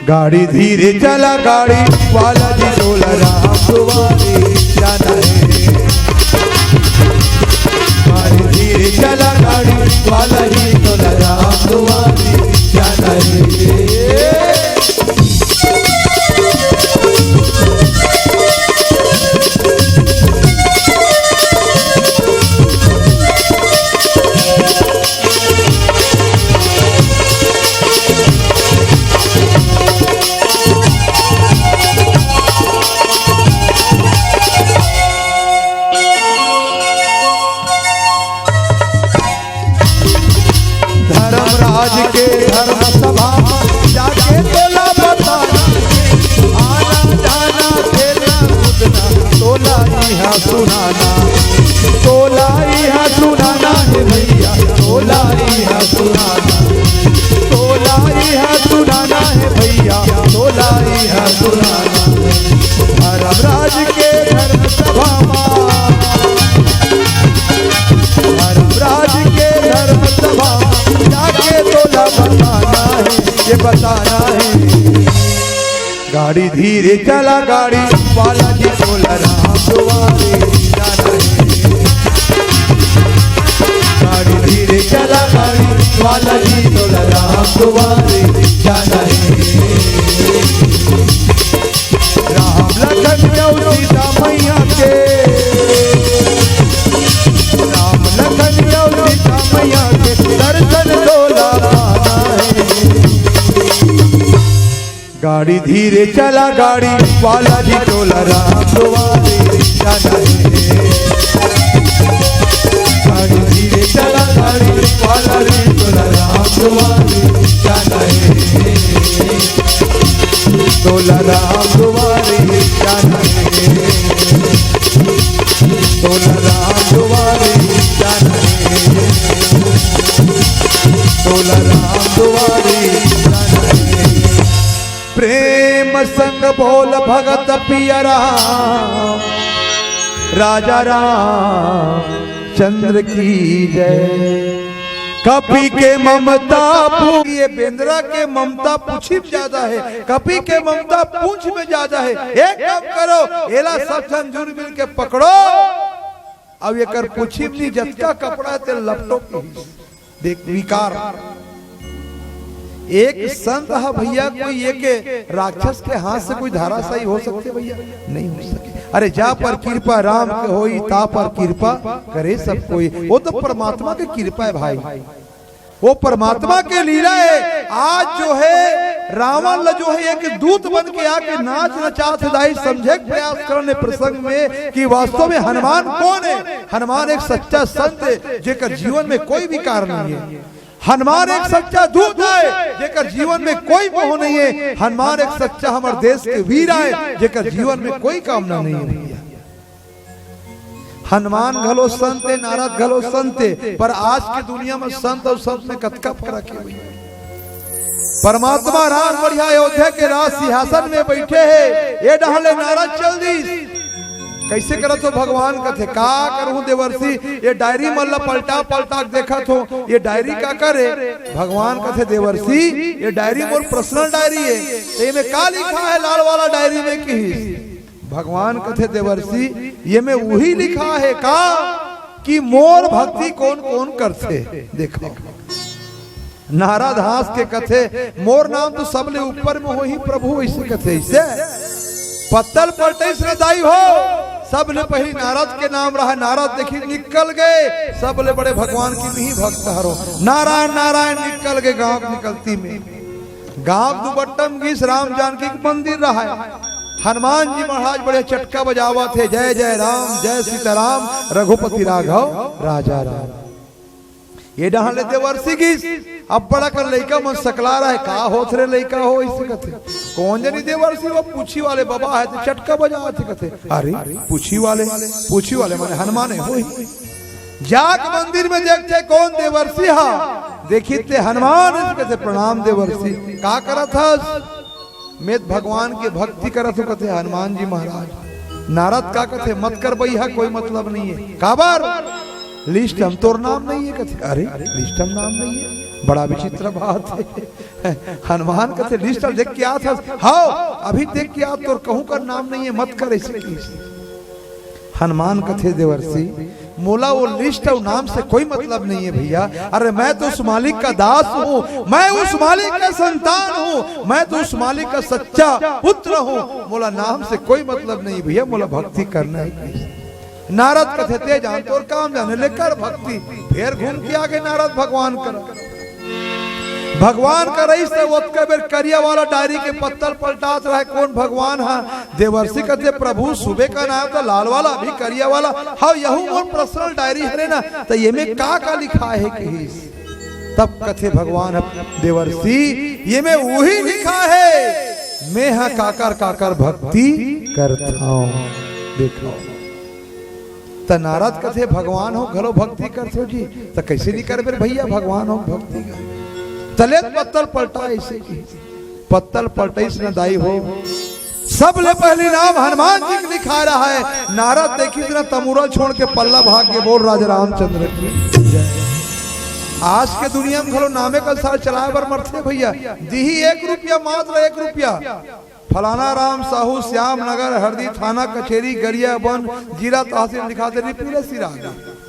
गाड़ी धीरे चला, गाड़ी वाला जी, तोला राम दुआरे जाना हे। गाड़ी धीरे चला, गाड़ी वाला जी, तोला राम दुआरे जाना हे। धर्मराज के धर्म सभा जाके तोला बताना, आना जाना, खेलना कूदना, तोला इहाँ सुनाना। तोला इहाँ सुनाना हे भैया, तोला इहाँ सुनाना। तोला इहाँ सुनाना हे भैया, तोला इहाँ सुनाना। धर्मराज के धर्म सभा मा, धर्मराज के धर्म सभा मा जाके तोला बताना हे, ये बताना हे। गाड़ी धीरे चला, गाड़ी वाला जी, तोला राम दुआरे जाना हे। गाड़ी धीरे चला, गाड़ी वाला जी, तोला राम दुआरे जाना हे। राम लखन अउ सीता मैया के, राम लखन अउ सीता मैया के दर्शन तोला पाना हे। गाड़ी धीरे चला, गाड़ी वाला जी, तोला राम दुआरे जाना हे। गाड़ी धीरे चला, गाड़ी वाला जी, तोला राम दुआरे जाना हे। तोला राम दुआरे जाना हे। तोला राम दुआरे जाना हे। तोला राम दुआरे जाना हे। प्रेम संग बोल भगत पिया राम, राजा रामचंद्र की जय। कपि के ममता पू-, ये बेंदरा के ममता पूछी में ज्यादा हे, कपि के ममता पूछ में ज्यादा हे। एक काम करो, एला सब झन जुर मिल के पकड़ो, अब एकर पूछी में जतका कपड़ा हे ते लपटो के। देख विकार। एक संत ह भैया, कोई एक राक्षस के हाथ से कोई धाराशायी हो सकथे भैया? नहीं हो सके। अरे जा पर कृपा राम के होई, ता पर कृपा करे सब कोई। वो तो परमात्मा के कृपा हे भाई, वो परमात्मा के लीला हे। आज जो हे रावण ल जो हे एक दूत बन के आके नाच नचात हे दाई, समझे के प्रयास करने प्रसंग में कि वास्तव में हनुमान कौन हे। हनुमान एक सच्चा संत हे, जेकर जीवन में कोई विकार नहीं हे। हनुमान एक सच्चा दूत आय, जेकर जीवन में कोई मोह नहीं हे। हनुमान एक सच्चा हमर देश के वीर आय, जेकर जीवन में कोई कामना नहीं हे भैया। हनुमान घलो संत हे, नारद घलो संत हे, पर आज के दुनिया में संत अउ संत में कतका फरक हे भैया। परमात्मा राम बढ़िया अयोध्या के राज सिंहासन में बइठे हे, ए डहर ले नारद चल दिस। कइसे करत हो भगवान? कथे, का करहूं देवर्षि, ये डायरी मन ला पलटा पलटा के देखत हो, ये डायरी का करे? भगवान कथे, देवर्षि, ये डायरी मोर पर्सनल डायरी हे, त एमे का लिखा हे लाल वाला डायरी में किहिस? भगवान कथे, देवर्षि, ये में उही लिखा हे का कि मोर भक्ति कोन कोन करथे? देखो, नारद हाँस के कथे, मोर नाम तो सबले ऊपर में होही प्रभु, अइसे कथे, अइसे। पत्तल पलटइस न दाई हो, सबले पहिली नारद के नाम रहय। नारद देखिस निकल गे, सबले बड़े भगवान के मिही भक्त हरंव। नारायण नारायण निकल गे गांव के निकलती में। गांव के दुबट्टा में गिस राम जानकी के मंदिर रहय। हनुमान जी महाराज बड़े चटका बजावत हे, जय जय राम, जय सीताराम, रघुपति राघव, राजा राम। ये डहन ले देवर्षि गिस। अब बड़ा कर लइका मन सकला रहय, का होत रे लइका हो, अइसे कथे। कोन जनी देवर्षि, वो पूछी वाले बबा हे, त चटका बजावत हे, कथे, अरे, पूछी वाले, पूछी वाले माने हनुमान हे, होही। जाके मंदिर में देखथे, कोन देवर्षि हा, देखिस ते हनुमान, अइसे कथे, प्रणाम देवर्षि, का करत हस? में त भगवान के भक्ति करत हंव, कथे हनुमान जी महाराज। नारद का कथे, मत कर बइहा, कोई मतलब नइ हे। काबर? लिस्ट में तोर नाम नइ हे, कथे। अरे, लिस्ट में नाम नइ हे, बड़ा विचित्र बात हे। हनुमान कथे, लिस्ट ल देख के आत हस? हव, अभी देख के आत, तोर कहूं कर नाम नइ हे, मत कर, अइसे किहिस। हनुमान कथे, देवर्षि, मोला वो लिस्ट अउ नाम से कोई मतलब नइ हे भइया। अरे, मैं तो उस मालिक का दास हूं, मैं उस मालिक का संतान हूं, मैं तो उस मालिक का सच्चा पुत्र हूं। मोला नाम से कोई मतलब नइ हे भइया, मोला भक्ति करना हे। नारद कथे, ते जान तोर काम जाने, ले कर भक्ति। फेर घूम के आगे नारद भगवान करा। भगवान करा अइसे, ओतका बेर करिया वाला डायरी के पत्तल पलटात रहय, कोन भगवान हा? देवर्षि कथे, प्रभु, सुबह का नाम त लाल वाला, अभी करिया वाला। हव, यहू मोर पर्सनल डायरी हरे ना, त ये में का का लिखा हे किहिस? तब कथे भगवान, देवर्षि, ये में उही लिखा हे, में हा काकर काकर भक्ति करथंव। देखो, त नारद कथे, भगवान हो घलो भक्ति करथो जी, त कइसे नइ करबे भइया, भगवान हो भक्ति कर। त ले पत्तल पलटा, अइसे किहिस। पत्तल पलटइस न दाई हो, सबले पहिली नाम हनुमान जी के लिखाय रहय। नारद देखिस न, तमुरा छोड़ के पल्ला भाग गे। बोल राजा रामचंद्र की जय। आज के दुनिया में घलो नामे का सार चलाय बर मरथे भइया। दिही एक रुपया, मात्र एक रुपया। फलाना राम साहू, श्याम नगर, हरदी थाना कचेरी, गरियाबंद, जिला तहसील लिखा दे, पूरा सिरा गे।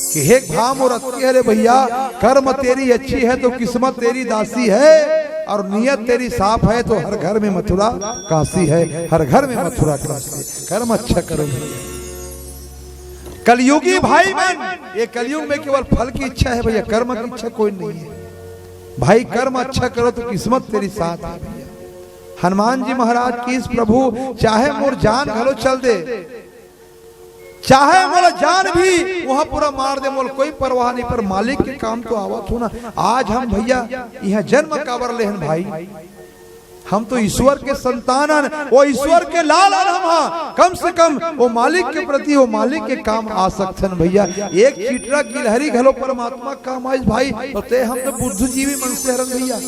कि हे भाव मोर अतकी हरे भइया, कर्म तेरी अच्छी है तो किस्मत तेरी दासी है, और नीयत तेरी साफ है तो हर घर में मथुरा काशी है, हर घर में मथुरा काशी है। कर्म अच्छा करो भइया। कलयुगी भाई मन, ये कलयुग में केवल फल की इच्छा है भइया, कर्म की इच्छा कोई नहीं है। भाई, कर्म अच्छा करो तो किस्मत तेरी साथ है भइया। हनुमान जी महाराज किहिस, प्रभु, चाहे मोर जान घलो चल दे, चाहे मोला जान भी उहां पूरा मार दे, मोला कोई परवाह नहीं, पर मालिक के काम तो आवत हंव ना। आज हम भइया इहां जन्म काबर लेहन भाई? हम तो ईश्वर के संतान हन, वो ईश्वर के लाल हन हम हा। कम से कम वो मालिक के प्रति, वो मालिक के काम आ सकथन भइया। एक चिटरा गिलहरी घलो परमात्मा के काम आइस भाई, त ते हम तो बुद्धिजीवी मनसे हरन भइया।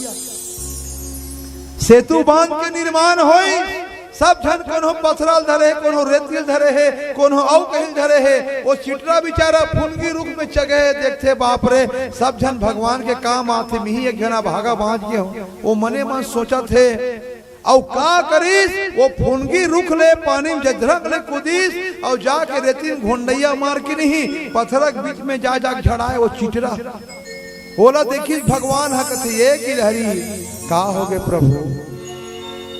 सेतु बांध के निर्माण होइस, सब झन कोनो पथरा ल धरे हे, कोनो रेती ल धरे हे, कोनो अउ कहीं ल धरे हे। वो चिटरा बिचारा फुनगी रुख में चघे हे, देखथे, बाप रे, सब झन भगवान के काम आथे, मिही एक झन अभागा बांच गे हंव। वो मने मन सोचत हे, अउ का करिस, वो फुनगी रुख ले पानी में जझरक ले कूदिस, अउ जाके रेती में घोंडइया मार के नहीं, पथरा के बीच में जा, जा के झड़ाय वो चिटरा। ओला देखिस भगवान ह, कथे, "ए गिलहरी, का होगे प्रभु?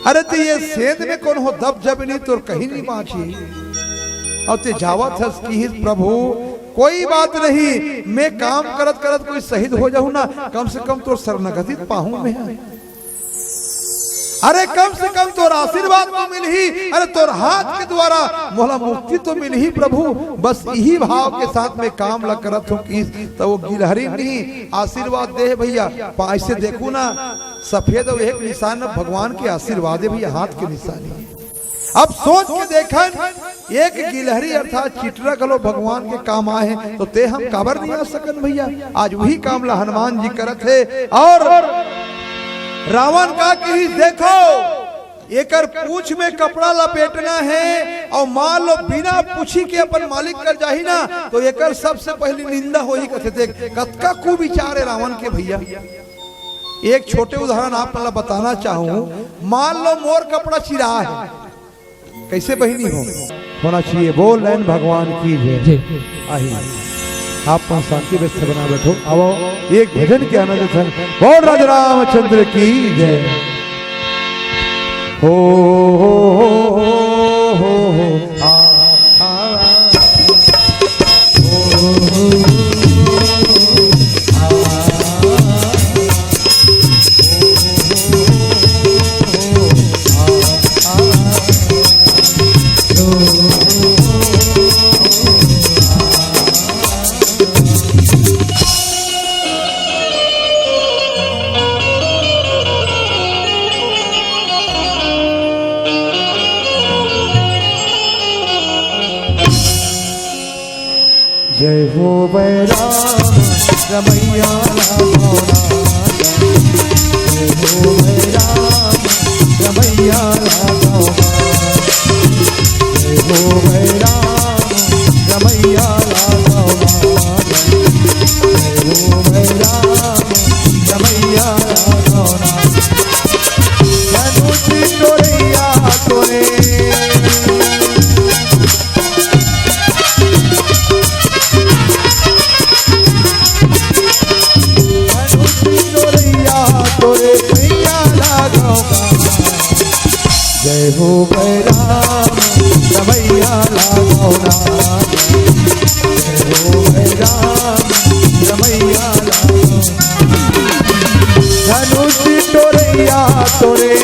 अरे ते ये सेंध में कोनो दब जबे नहीं, तोर कहीं नहीं बांची। अउ ते जावत हस।" किहिस, "प्रभु, कोई बात नहीं, मैं काम करत करत कोई शहीद हो जाहूं ना, कम से कम तोर शरणागति पाहूं मैं। अरे कम से कम तोर आशीर्वाद तो मिलही, अरे तोर हाथ के द्वारा मोला मुक्ति तो मिलही प्रभु।" बस इही भाव के साथ में काम ला करत हंव। किहिस त वो गिलहरी नहीं आशीर्वाद दे हे भइया। पा-, अइसे देखहू ना, सफेद अउ एक निशान भगवान के आशीर्वाद हे भइया, हाथ के निशानी हे। अब सोच के देखन, एक गिलहरी अर्थात चिटरा घलो भगवान के काम आय हे, त ते हम काबर नहीं आ सकन भइया? आज उही काम ला हनुमान जी करत हे। अउ रावण का किहिस, देखो, एकर पूछ में कपड़ा लपेटना हे अउ मान लो बिना पूछी के अपन मालिक कर जाही ना, तो एकर सबसे पहली निंदा होही कथे। देख, कतका कुविचार हे रावण के भैया। एक छोटे उदाहरण आप मन ला बताना चाहूं, मान लो मोर कपड़ा चिरा हे, कैसे बहिनी हो? होना चाहिए। बोल नैन भगवान की जय। जय। आही, आप मन शांति व्यवस्था बना बैठो। आओ, एक भजन के आनंद संग बोल राजा रामचंद्र की जय। हो, हो, हो, हो, हो, आ, आ, आ, हो, हो, हो, हो, आ, आ, जय हो बैराम रमैया राघव नाथ। जय हो बैराम रमैया राघव नाथ। जय हो बैराम रमैया राघव नाथ। जय हो बैराम रमैया राघव नाथ। धनुष डोरैया तोरे धनुष डोरैया तोरे पैया लागो ना। जय हो बैराम रमैया लागो ना। जय हो बैराम रमैया लागो ना। धनुष डोरैया तोरे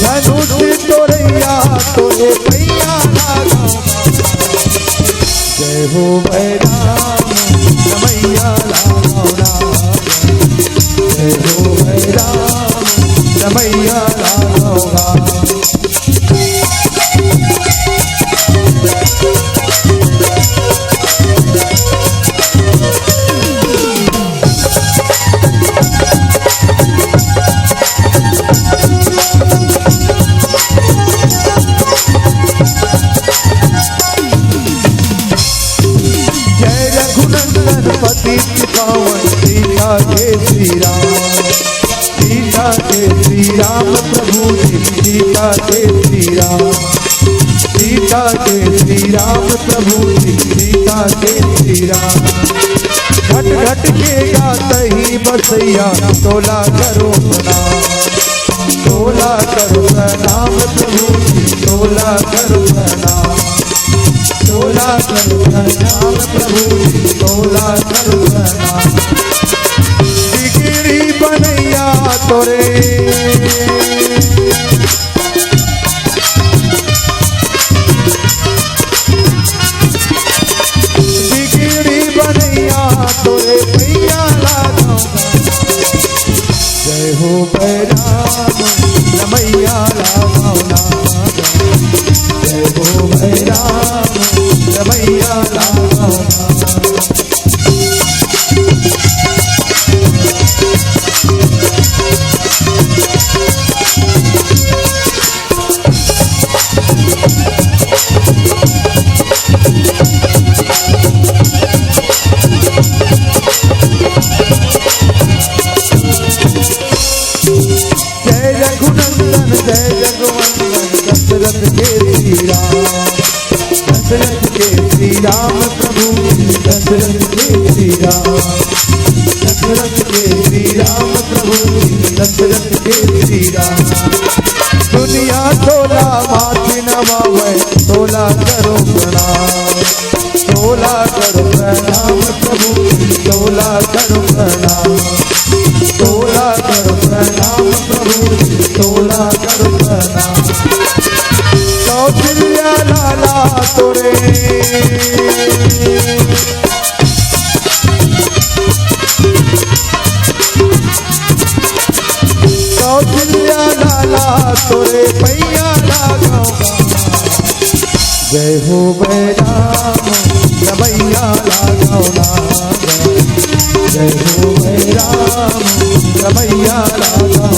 धनुष डोरैया तोरे पैया लागो। जय हो बैराम रमैया लागो ना। जय हो बैराम रमैया लागो ना। जय रघुनंदन पति पावन सीता के श्री राम। सीता के श्री राम प्रभु जी, सीता के श्री राम। सीता के श्री राम प्रभु जी, सीता के श्री राम। घट घट के गात ही बसैया तोला करो प्रणाम। तोला करो प्रणाम प्रभु जी, तोला करो प्रणाम। तोला करो प्रणाम प्रभु जी, तोला करो प्रणाम। बिगड़ी बनैया तोरे। बिगड़ी बनैया तोरे पैया लागो। जय हो बैराम रमैया लागो ना। जय हो बैराम रमैया लागो ना। जय रघुनंदन जय जगवंदन दशरथ के श्री राम। दशरथ के श्री राम प्रभु दशरथ के श्री राम। दशरथ के श्री राम प्रभु दशरथ के श्री राम। दुनिया तोला माथि नवावे तोला करो प्रणाम। तोला करो प्रणाम प्रभु तोला करो प्रणाम। तोला करो प्रणाम प्रभु तोला करो प्रणाम। कौशल्या लाला तोरे। कौशल्या लाला तोरे पैया लागो। जय हो बैराम रमैया लागौना। जय हो बैराम रमैया लागौना।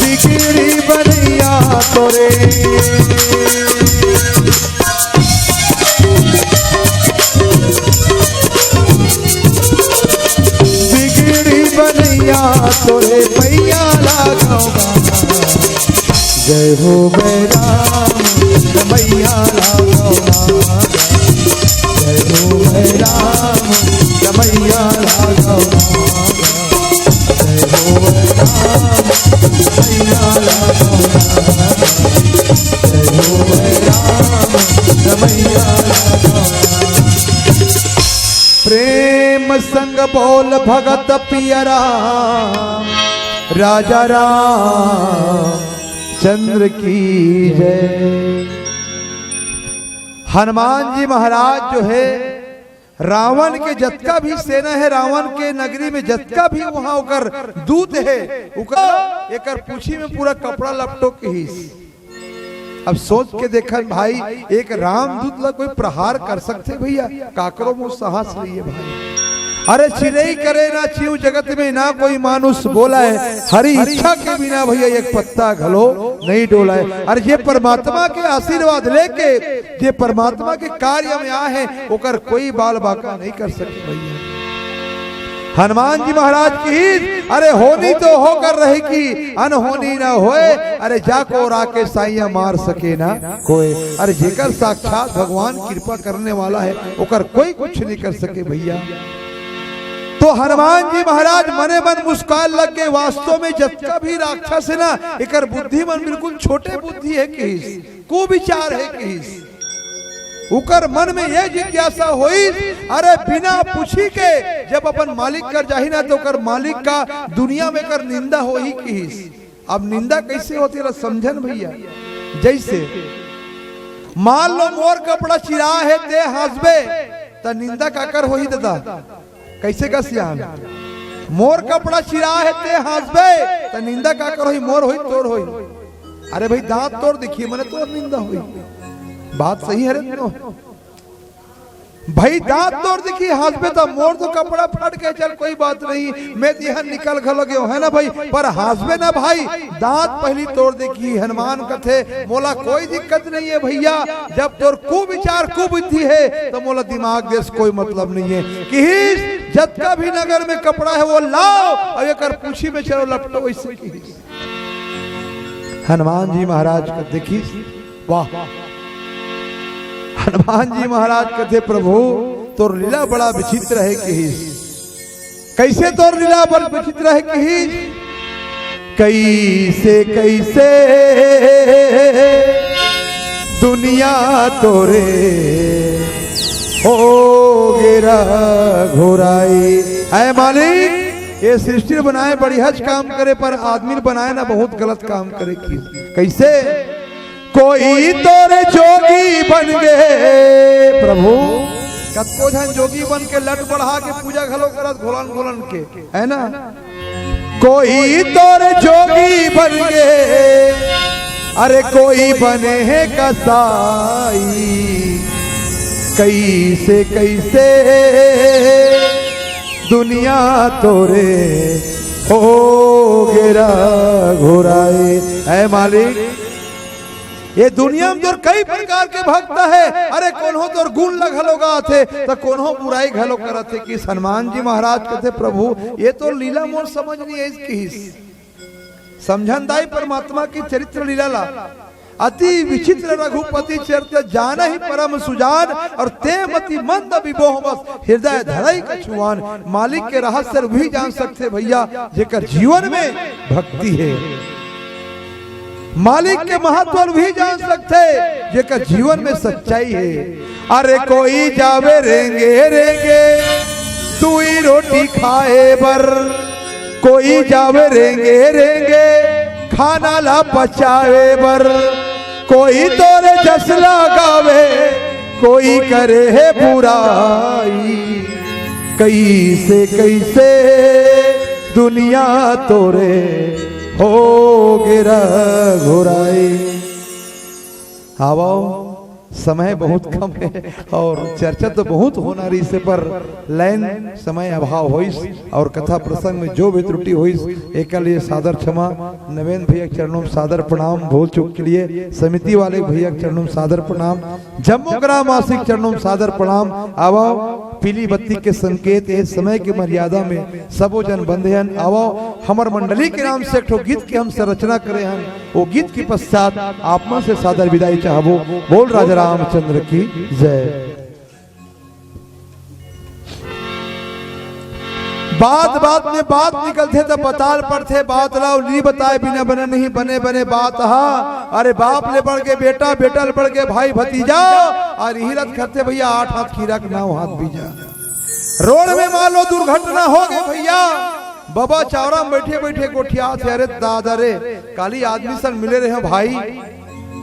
बिगड़ी बनैया तोरे। बिगड़ी बनैया तोरे पैया लागौना। जय हो बैराम रमैया लागौना। जय हो बैराम रमैया लागौना। जय हो बैराम रमैया लागौना। जय हो बैराम रमैया लागौना। प्रेम संग बोल भगत पिया राम, राजा राम चंद्र की जय। हनुमान जी महाराज जो है, रावण के जतका भी सेना है, रावण के नगरी में जतका भी वहां ओकर दूत है, ओकर एकर पूछी में पूरा कपड़ा लपटो किहिस। अब सोच के देखन भाई, एक रामदूत ला कोई प्रहार कर सकथे भैया? काकरो मुंह साहस नहीं है भाई। अरे चिरई करे ना चिऊ जगत में, ना कोई मानुष बोला है, हरि इच्छा के बिना भैया एक पत्ता घलो नहीं डोला है। अरे जे परमात्मा के आशीर्वाद लेके, जे परमात्मा के कार्य में आए हैं, ओकर कोई बाल बाका नहीं कर सके भैया। हनुमान जी महाराज की, अरे होनी तो होकर रहे की, अनहोनी ना होए। अरे जाको राके साइया मार सके ना कोई। अरे जेकर साक्षात भगवान कृपा करने वाला है, ओकर कोई कुछ नहीं कर सके भैया। तो हनुमान जी महाराज मने मन मुस्कान लग गए। वास्तव में जतका भी राक्षस है ना, एकर बुद्धि मन बिल्कुल छोटे बुद्धि है किहिस, कुविचार है किहिस। उकर मन में ये जिज्ञासा होइस, अरे बिना पूछी के जब अपन मालिक कर जाही ना, तो ओकर मालिक का दुनिया में कर निंदा होही किहिस। अब निंदा कैसे होथे ला समझन भैया। जैसे मान लो मोर कपड़ा चिरा है, ते हाँसबे, त निंदा काकर होही दादा? कैसे का सियान? मोर कपड़ा चिरा है, ते हाँसबे, त निंदा काकर होही? मोर होही, तोर होही? अरे भाई, दांत तोर दिखी, मने तोर निंदा होही। बात सही है रे तो। भाई, दांत तोर दिखी, हाँसबे त मोर तो कपड़ा फट के, चल कोई बात नहीं, मैं तिहन निकल घलो गयो, है ना भाई? पर हाँसबे ना भाई, दांत पहली तोर दिखी। हनुमान कथे, मोला कोई दिक्कत नहीं है भैया, जब तोर कुविचार कुबुद्धि है तो मोला दिमाग देस कोई मतलब नहीं है। किहिस जतका भी नगर में कपड़ा है वो लाओ और एकर पूछी में चलो लपटो, वैसे किहिस। हनुमान जी महाराज का देखिस, वाह। हनुमान जी महाराज कथे, प्रभु तोर लीला बड़ा विचित्र है किहिस। कैसे तोर लीला बड़ विचित्र है किहिस? कैसे कैसे दुनिया तोरे हो गे रघुराई। ऐ मालिक, ये सृष्टि बनाए बढ़िया काम करे, पर आदमी बनाए ना बहुत गलत काम करे की। कैसे? कोई तोरे जोगी बन गे प्रभु। कतको झन जोगी बन के लट बढ़ा के पूजा घलो करत घोलन घोलन के, है ना? कोई तोरे जोगी बन गे, अरे कोई बने है कसाई। कैसे कैसे दुनिया तोरे हो गे रघुराई। ऐ मालिक, ये दुनिया में तोर कई प्रकार के भक्त है। अरे कोनो तोर गुण ल घलो गाथे, त कोनो बुराई घलो करत हे। किहिस हनुमान जी महाराज कथे, प्रभु ये तो लीला मोर समझ नहीं आइस किहिस। समझन दाई परमात्मा की चरित्र लीला ला। अति विचित्र रघुपति चरित्र जानहि परम सुजान, और ते मति मंद विमोह बस हृदय धरई कछुआन। मालिक के रहस्य भी जान सकथे भैया जेकर जीवन में भक्ति है। मालिक के महत्व भी जान सकथे जेकर जीवन में सच्चाई है। अरे कोई जावे रेंगे रेंगे दुई रोटी खाए बर, कोई जावे रेंगे रेंगे खाना ला पचावे बर, कोई तोरे जस ला गावे, कोई करे है बुराई। कैसे कैसे दुनिया तोरे हो गे रघुराई। आवो। समय बहुत कम है और चर्चा तो बहुत होना रहिस हे, पर लाइन समय अभाव होइस और कथा प्रसंग में जो भी त्रुटि होइस, एकर लिए सादर क्षमा। नवेंद्र भैया के चरणों में सादर प्रणाम, भूल चूक के लिए समिति वाले भैया के चरणों में सादर प्रणाम, जम्मो ग्रामवासी के चरणों में सादर प्रणाम। आवा, पीली बत्ती के संकेत, ए समय के मर्यादा में सबो जन बंधे हन। आवा, हमर मंडली के नाम से एक ठो गीत के हम संरचना करे हन, वो गीत के पश्चात आप मन से सादर विदाई चाहबो। बोल राजा रामचंद्र की जय। बात बात में बात निकलथे त बताल पड़थे, बात ला नी बताए बिना बने नहीं, बने बने बात हा। अरे बाप ले बढ़ के बेटा, बेटा ले बढ़ के भाई भतीजा, और इही रथ खरथे भैया आठ हाथ खीरा के नौ हाथ बीजा। रोड में मान लो दुर्घटना हो गई भैया, बबा चावरा में बैठे बैठे गोठियाथे, अरे दादा रे, काली आदमी सन मिले रहे भाई,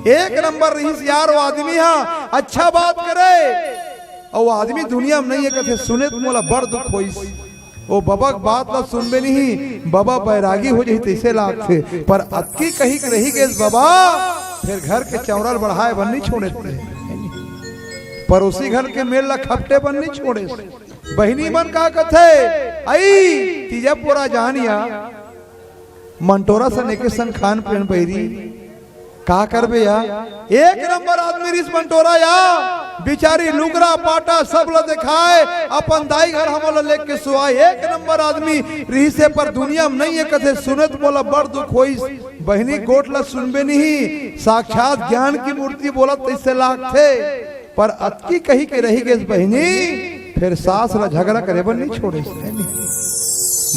एक नंबर रहिस यार वो आदमी हा, अच्छा बात करे, अउ वो आदमी दुनिया में नहीं है, कथे सुने त मोला बड़ दुख होइस। ओ बबा के बात ला सुनबे नहीं, बबा बैरागी हो जाही तइसे लागथे। पर अतकी कही के रही गेस बबा, फिर घर के चौरा ल बढ़ाए बर नहीं छोड़े थे, पड़ोसी घर के मेल ला खपटे बर नहीं छोड़े। बहिनी मन का कथे, आई तीजा पोरा जान या, मंटोरा सन एके संग खान पीन बहिरी, का करबे या? एक नंबर आदमी रिस मंटोरा या, बिचारी लुगरा पाटा सब ल देखाए, अपन दाई घर हमन ल लेके सुआए। एक नंबर आदमी रिहिसे, पर दुनिया में नहीं है, कथे सुने त मोला बड़ दुख होइस। बहिनी गोठ ल सुनबे नहीं, साक्षात ज्ञान की मूर्ति बोलत तइसे लागथे। पर अतकी कही के रही गेस बहिनी, फिर सास ला झगड़ा करे बर नहीं छोड़े।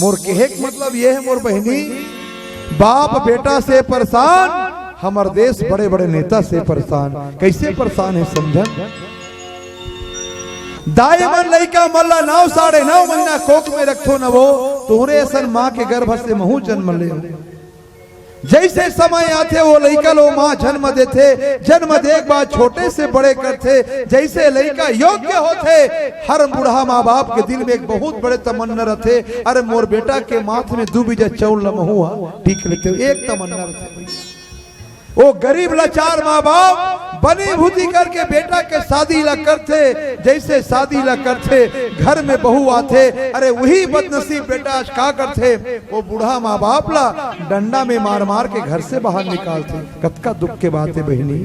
मोर कहे के मतलब ये है मोर बहिनी, बाप बेटा से परेशान, हमर देश बड़े बड़े नेता से परेशान। कैसे परेशान है समझन? दाई मन लइका मन ला नौ साढ़े नौ महीना कोख में रखथो न वो, तोहरे असन माँ के गर्भ से महू जन्म ले। जइसे समय आथे, वो लइका लो माँ जन्म देथे, जन्म दे के बाद छोटे से बड़े करथे। जइसे लइका योग्य होथे, हर बूढ़ा माँ बाप के दिल में एक बहुत बड़े तमन्ना रथे, अरे मोर बेटा के माथ में दू बीजा चौल ल महू हा टीक लेते हो, एक तमन्ना रथे भैया। वो गरीब लाचार माँ बाप बनी भूती करके बेटा के शादी ला करथे, जइसे शादी ला करथे घर में बहू आथे, अरे वही बदनसीब बेटा आज का करथे, वो बूढ़ा माँ बाप ला डंडा में मार मार के घर से बाहर निकालथे। कतका दुख के बात है बहिनी।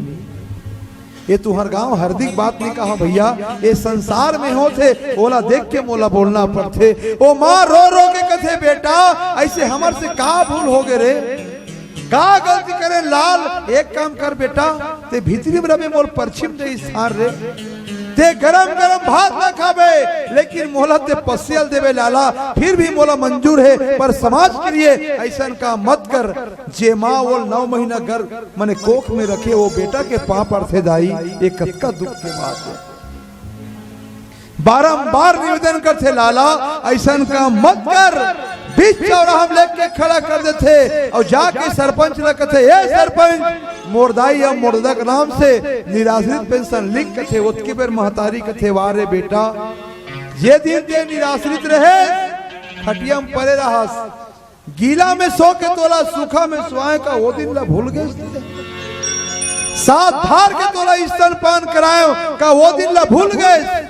ये तुहर गांव हरदी के बात नहीं कहा भैया, ये संसार में होथे, ओला देख के मोला बोलना पड़थे। ओ माँ रो रो के कथे, बेटा ऐसे हमर से का भूल हो गे रे, का गलती करे लाल? एक काम कर बेटा, ते भीतरी में रबे, मोर परछिम दे स्थान रे। ते गरम गरम भात ना खाबे, लेकिन मोला ते पसियल देबे लाला, फिर भी मोला मंजूर है, पर समाज के लिए ऐसन काम मत कर। जे माँ वो नौ महीना गर्भ मने कोख में रखे, वो बेटा के पाँव पड़थे दाई, ये कतका दुख के बात है। बारंबार निवेदन करथे, लाला ऐसन काम मत कर। बीच चौराहा में लेके खड़ा कर देथे और जाके सरपंच ल कथे, ए सरपंच, मोर दाई अब मोर ददा के नाम से निराश्रित पेंशन लिख कथे। ओतकी बेर महतारी कथे, वाह रे बेटा, जे दिन ते निराश्रित रहे, खटिया में परे रहस, गीला में सो के तोला सूखा में सुआए का वो दिन ला भूल गए? साथ धार के तोला स्तनपान कराए का वो दिन ला भूल गए?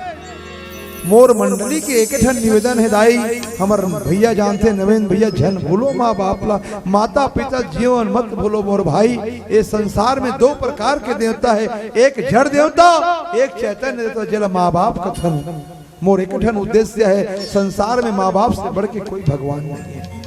मोर मंडली के एक ठन निवेदन है दाई, हमर भैया जानथे नवेंद्र भैया, झन भूलो माँ बाप ला, माता पिता जीवन मत भूलो मोर भाई। ये संसार में दो प्रकार के देवता है, एक जड़ देवता, एक चैतन्य देवता, जेला माँ बाप कथन। मोर एक ठन उद्देश्य है, संसार में माँ बाप से बढ़ के कोई भगवान नहीं है।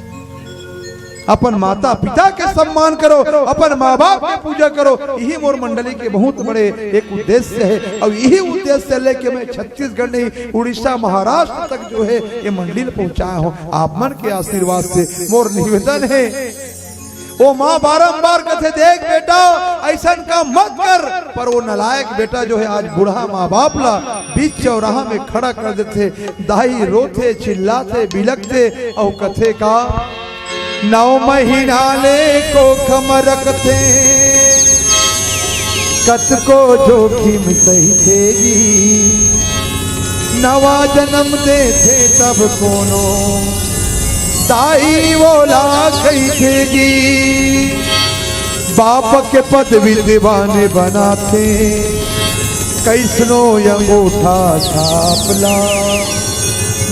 अपन माता पिता के सम्मान करो, अपन माँ बाप के पूजा करो, यही मोर मंडली के बहुत बड़े एक उद्देश्य है। और यही उद्देश्य लेके मैं छत्तीसगढ़ नहीं, उड़ीसा, महाराष्ट्र तक जो है ये मंडली पहुंचाया हूँ। आप मन के आशीर्वाद से मोर निवेदन है। वो माँ बारंबार कथे, देख बेटा, ऐसन काम मत कर, पर वो नालायक बेटा जो है आज बूढ़ा माँ बाप ला बीच चौराहा में खड़ा कर देथे। दाई रोथे, चिल्लाथे, बिलकथे और कथे का, नौ महीना ले कोख म रखथे, कतको जोखिम सहिथे जी, नवा जन्म देथे तब कोनो दाई वोला कहिथे जी। बाप के पदवी दीवाने बनाथे, कइसनो अंगूठा छाप ला,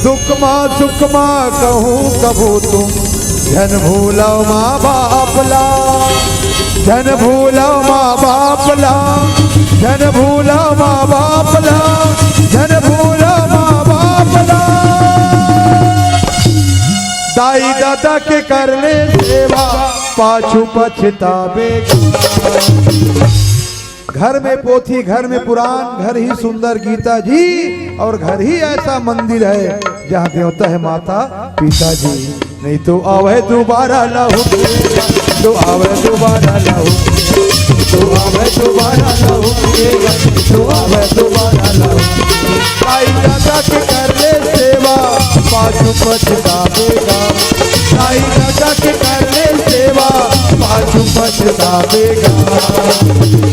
दुख मा सुख मा कहूँ कभू तुम, झन भूलव माँ बाप ला, झन भूलव माँ बाप ला, झन भूलव माँ बाप ला, झन भूलव माँ बाप ला। दाई ददा के कर ले सेवा, पाछू पछताबे। घर में पोथी, घर में पुराण, घर ही सुंदर गीता जी, और घर ही ऐसा मंदिर है जहाँ देवता है माता पिता जी। नहीं तो आवे दोबारा लहुटिएगा, तो आवे दोबारा लहुटिएगा, तो आवे दोबारा लहुटिएगा, तो आवे दोबारा लहुटिएगा। आई दादा के कर ले सेवा, पाछू पछतावेगा। आई दादा के कर ले सेवा, पाछू पछतावेगा।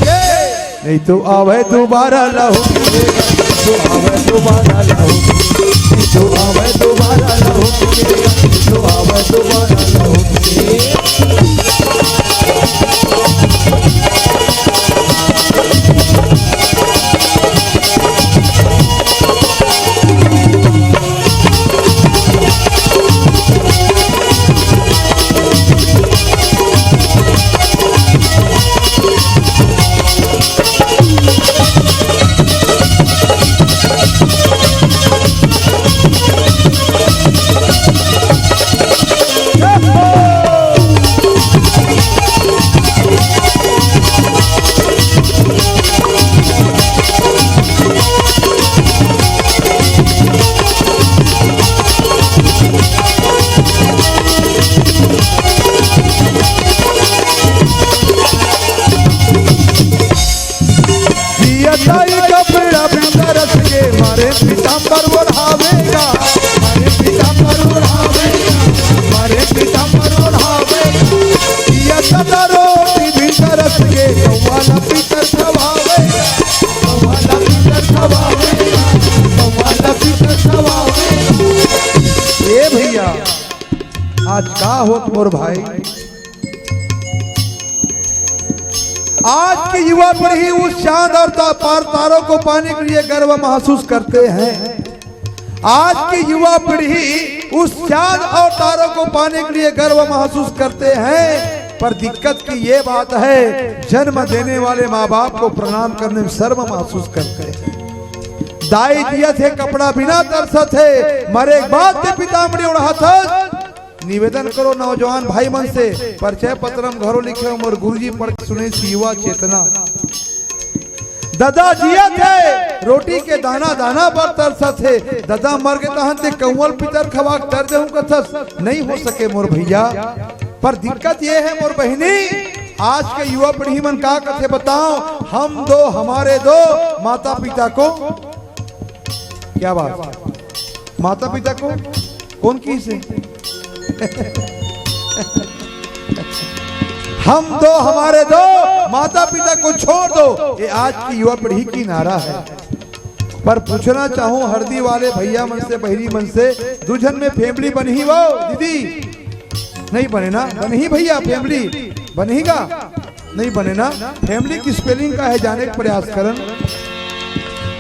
ये नहीं तो आवे दोबारा लहुटिएगा, तो आवे दोबारा लहुटिएगा, तो आवे दोबारा लहुटिएगा, तो आवे दोबारा लहुटिएगा। जियताई कपड़ा भीतर के मारे पीताम्बर ओढ़ावेगा, मारे पीताम्बर ओढ़ावेगा, मारे पीताम्बर ओढ़ावेगा। जियता रोटी भीतर के कौवा ला पीतर खवावेगा, कौवा ला पीतर खवावेगा, कौवा ला पीतर खवावेगा। ए भैया, आज का होत मोर भाई, आज की युवा पीढ़ी उस चांद और ता-, पार तारों को पाने के लिए गर्व महसूस करते हैं। आज की युवा पीढ़ी उस चांद और तारों को पाने के लिए गर्व महसूस करते हैं, पर दिक्कत की ये बात है, जन्म देने वाले माँ बाप को प्रणाम करने में शर्म महसूस करते हैं। दाई जियत हे, कपड़ा बिना तरसत हे, मरे के बाद ते पीताम्बरी ओढ़ाथस। निवेदन करो नौजवान भाई मन से, परिचय पत्र म घरो लिखे हो, मोर गुरुजी पढ़ के सुने, युवा चेतना। ददा जियत हे, रोटी के दाना दाना बर तरसत हे। ददा मर गे तहन ते कौवा ल पीतर खवा के तर देहूं कथस, नहीं हो सके मोर भैया। पर दिक्कत ये है मोर बहिनी, आज के युवा पीढ़ी मन का कथे बताओ, हम दो हमारे दो, माता पिता को, क्या बात, माता पिता को कौन किहिसे? हम दो हमारे दो, माता पिता को छोड़ दो, ये आज की युवा पीढ़ी की नारा है। पर पूछना चाहूं हरदी वाले भैया मन से, बहिनी मन से, दू झन में family बनही वो दीदी? नहीं बने ना, बनही भैया, family बनही का? नहीं बने ना। Family की spelling का है, जाने का प्रयास करन।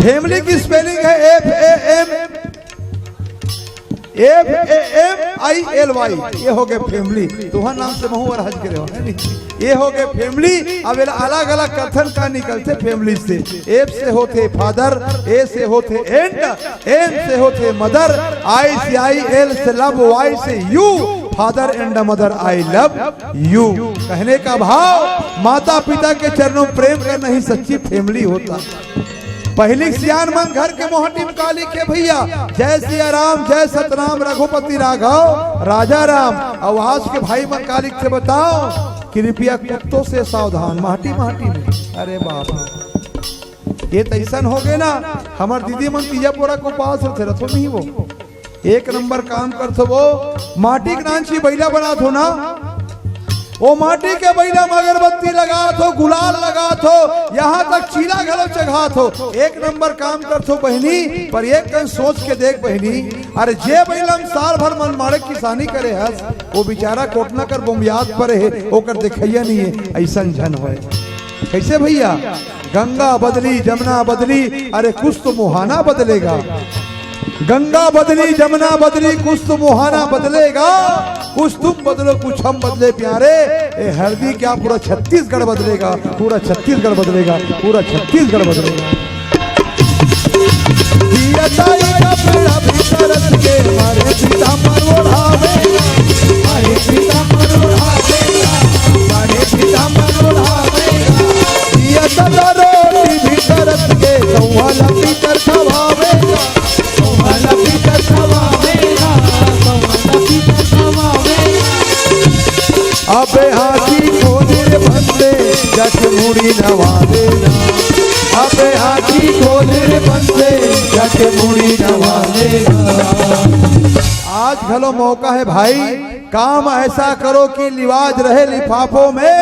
Family की spelling है F A M, F A M I L Y। ये हो गए family। तुहर नाम से महू अरहज के रहो, है नहीं? ये हो गए family। अब एला अलग-अलग कथन का निकलथे family से। F से होथे father, A से होथे and, M से होथे mother, I से I, L से love, Y से you, father and mother, I love you। कहने का भाव, माता पिता के चरणों में प्रेम करना ही सच्ची family होता है। पहिली सियान मन घर के मोहटी म का लिखे भैया, जय सिया राम, जय सतनाम, रघुपति राघव, राजा राम। अउ आज के भाई मन का लिखथे बताओ, कृपया कुत्तों से सावधान, माटी माटी में। अरे बाप रे, ये तो ऐसन हो गए ना, हमर दीदी मन तीजा पोरा के उपास रथे, रथो नहीं वो। एक नंबर काम करथो वो, माटी के नानची बइला बनाथो ना, वो माटी के बइला म अगरबत्ती लगाथो, गुलाल लगाथो, यहाँ तक चीला घलो चघाथो। एक नंबर काम करथो बहिनी, पर एक कन सोच के देख बहिनी, अरे जे बइला म साल भर मनमाड़े किसानी करे हस, वो बेचारा कोटना कर बोमियात परे हे, ओकर देखइया नहीं है, ऐसन झन होए। कैसे भैया? गंगा बदली, जमुना बदली, अरे कुछ तो मुहाना बदलेगा। गंगा बदली, जमुना बदली, कुछ तो मुहाना बदलेगा। कुछ तुम बदलो, कुछ हम बदले प्यारे। ए हरदी क्या, पूरा छत्तीसगढ़ बदलेगा, पूरा छत्तीसगढ़ बदलेगा, पूरा छत्तीसगढ़ बदलेगा। जिया ताई का पेड़ा भीतर के मारे पीताम्बर ओढ़ावेगा, मारे पीताम्बर ओढ़ावेगा, मारे पीताम्बर ओढ़ावेगा। जिया ताई का रोटी भीतर के सौवाला पीतर खवावेगा, सौवाला पीतर खवावेगा, सौवाला पीतर खवावेगा। अबे आँखी खोल रे बंदे, जट मुड़ी नवा देना। अबे आँखी खोल रे बंदे, जट मुड़ी नवा देना। आज घलो मौका है भाई, काम ऐसा करो कि लिवाज रहे लिफाफों में।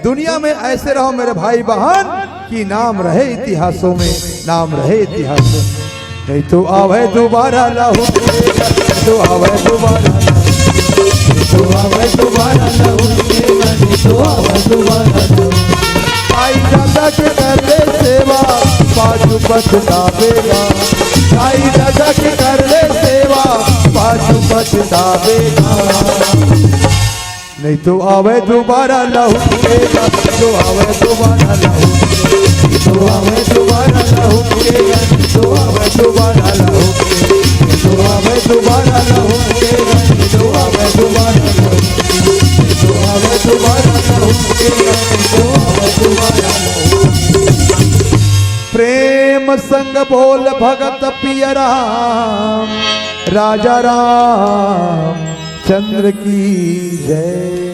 दुनिया में ऐसे रहो मेरे भाई बहन कि नाम रहे इतिहासों में, नाम रहे इतिहासों में। नहीं तो आवे दोबारा लहुट के, नहीं तो आवे दोबारा, नहीं तो आवे दोबारा लहुट के, नहीं तो आवे दोबारा लहुट के। आई दादा के कर ले सेवा, पाछू पछतावेगा। आई दादा के कर ले सेवा, पाछू पछतावेगा। नहीं तो आवे दोबारा लहुट के, नहीं तो आवे दोबारा लहुट के, नहीं तो आवे दोबारा लहुट के, नहीं तो आवे दोबारा लहुट के, नहीं तो आवे दोबारा लहुट के, नहीं तो आवे दोबारा लहुट के, नहीं तो आवे दोबारा लहुट के, नहीं तो आवे दोबारा लहुट के। प्रेम संग बोल भगत पिया राम, राजा राम चंद्र की जय।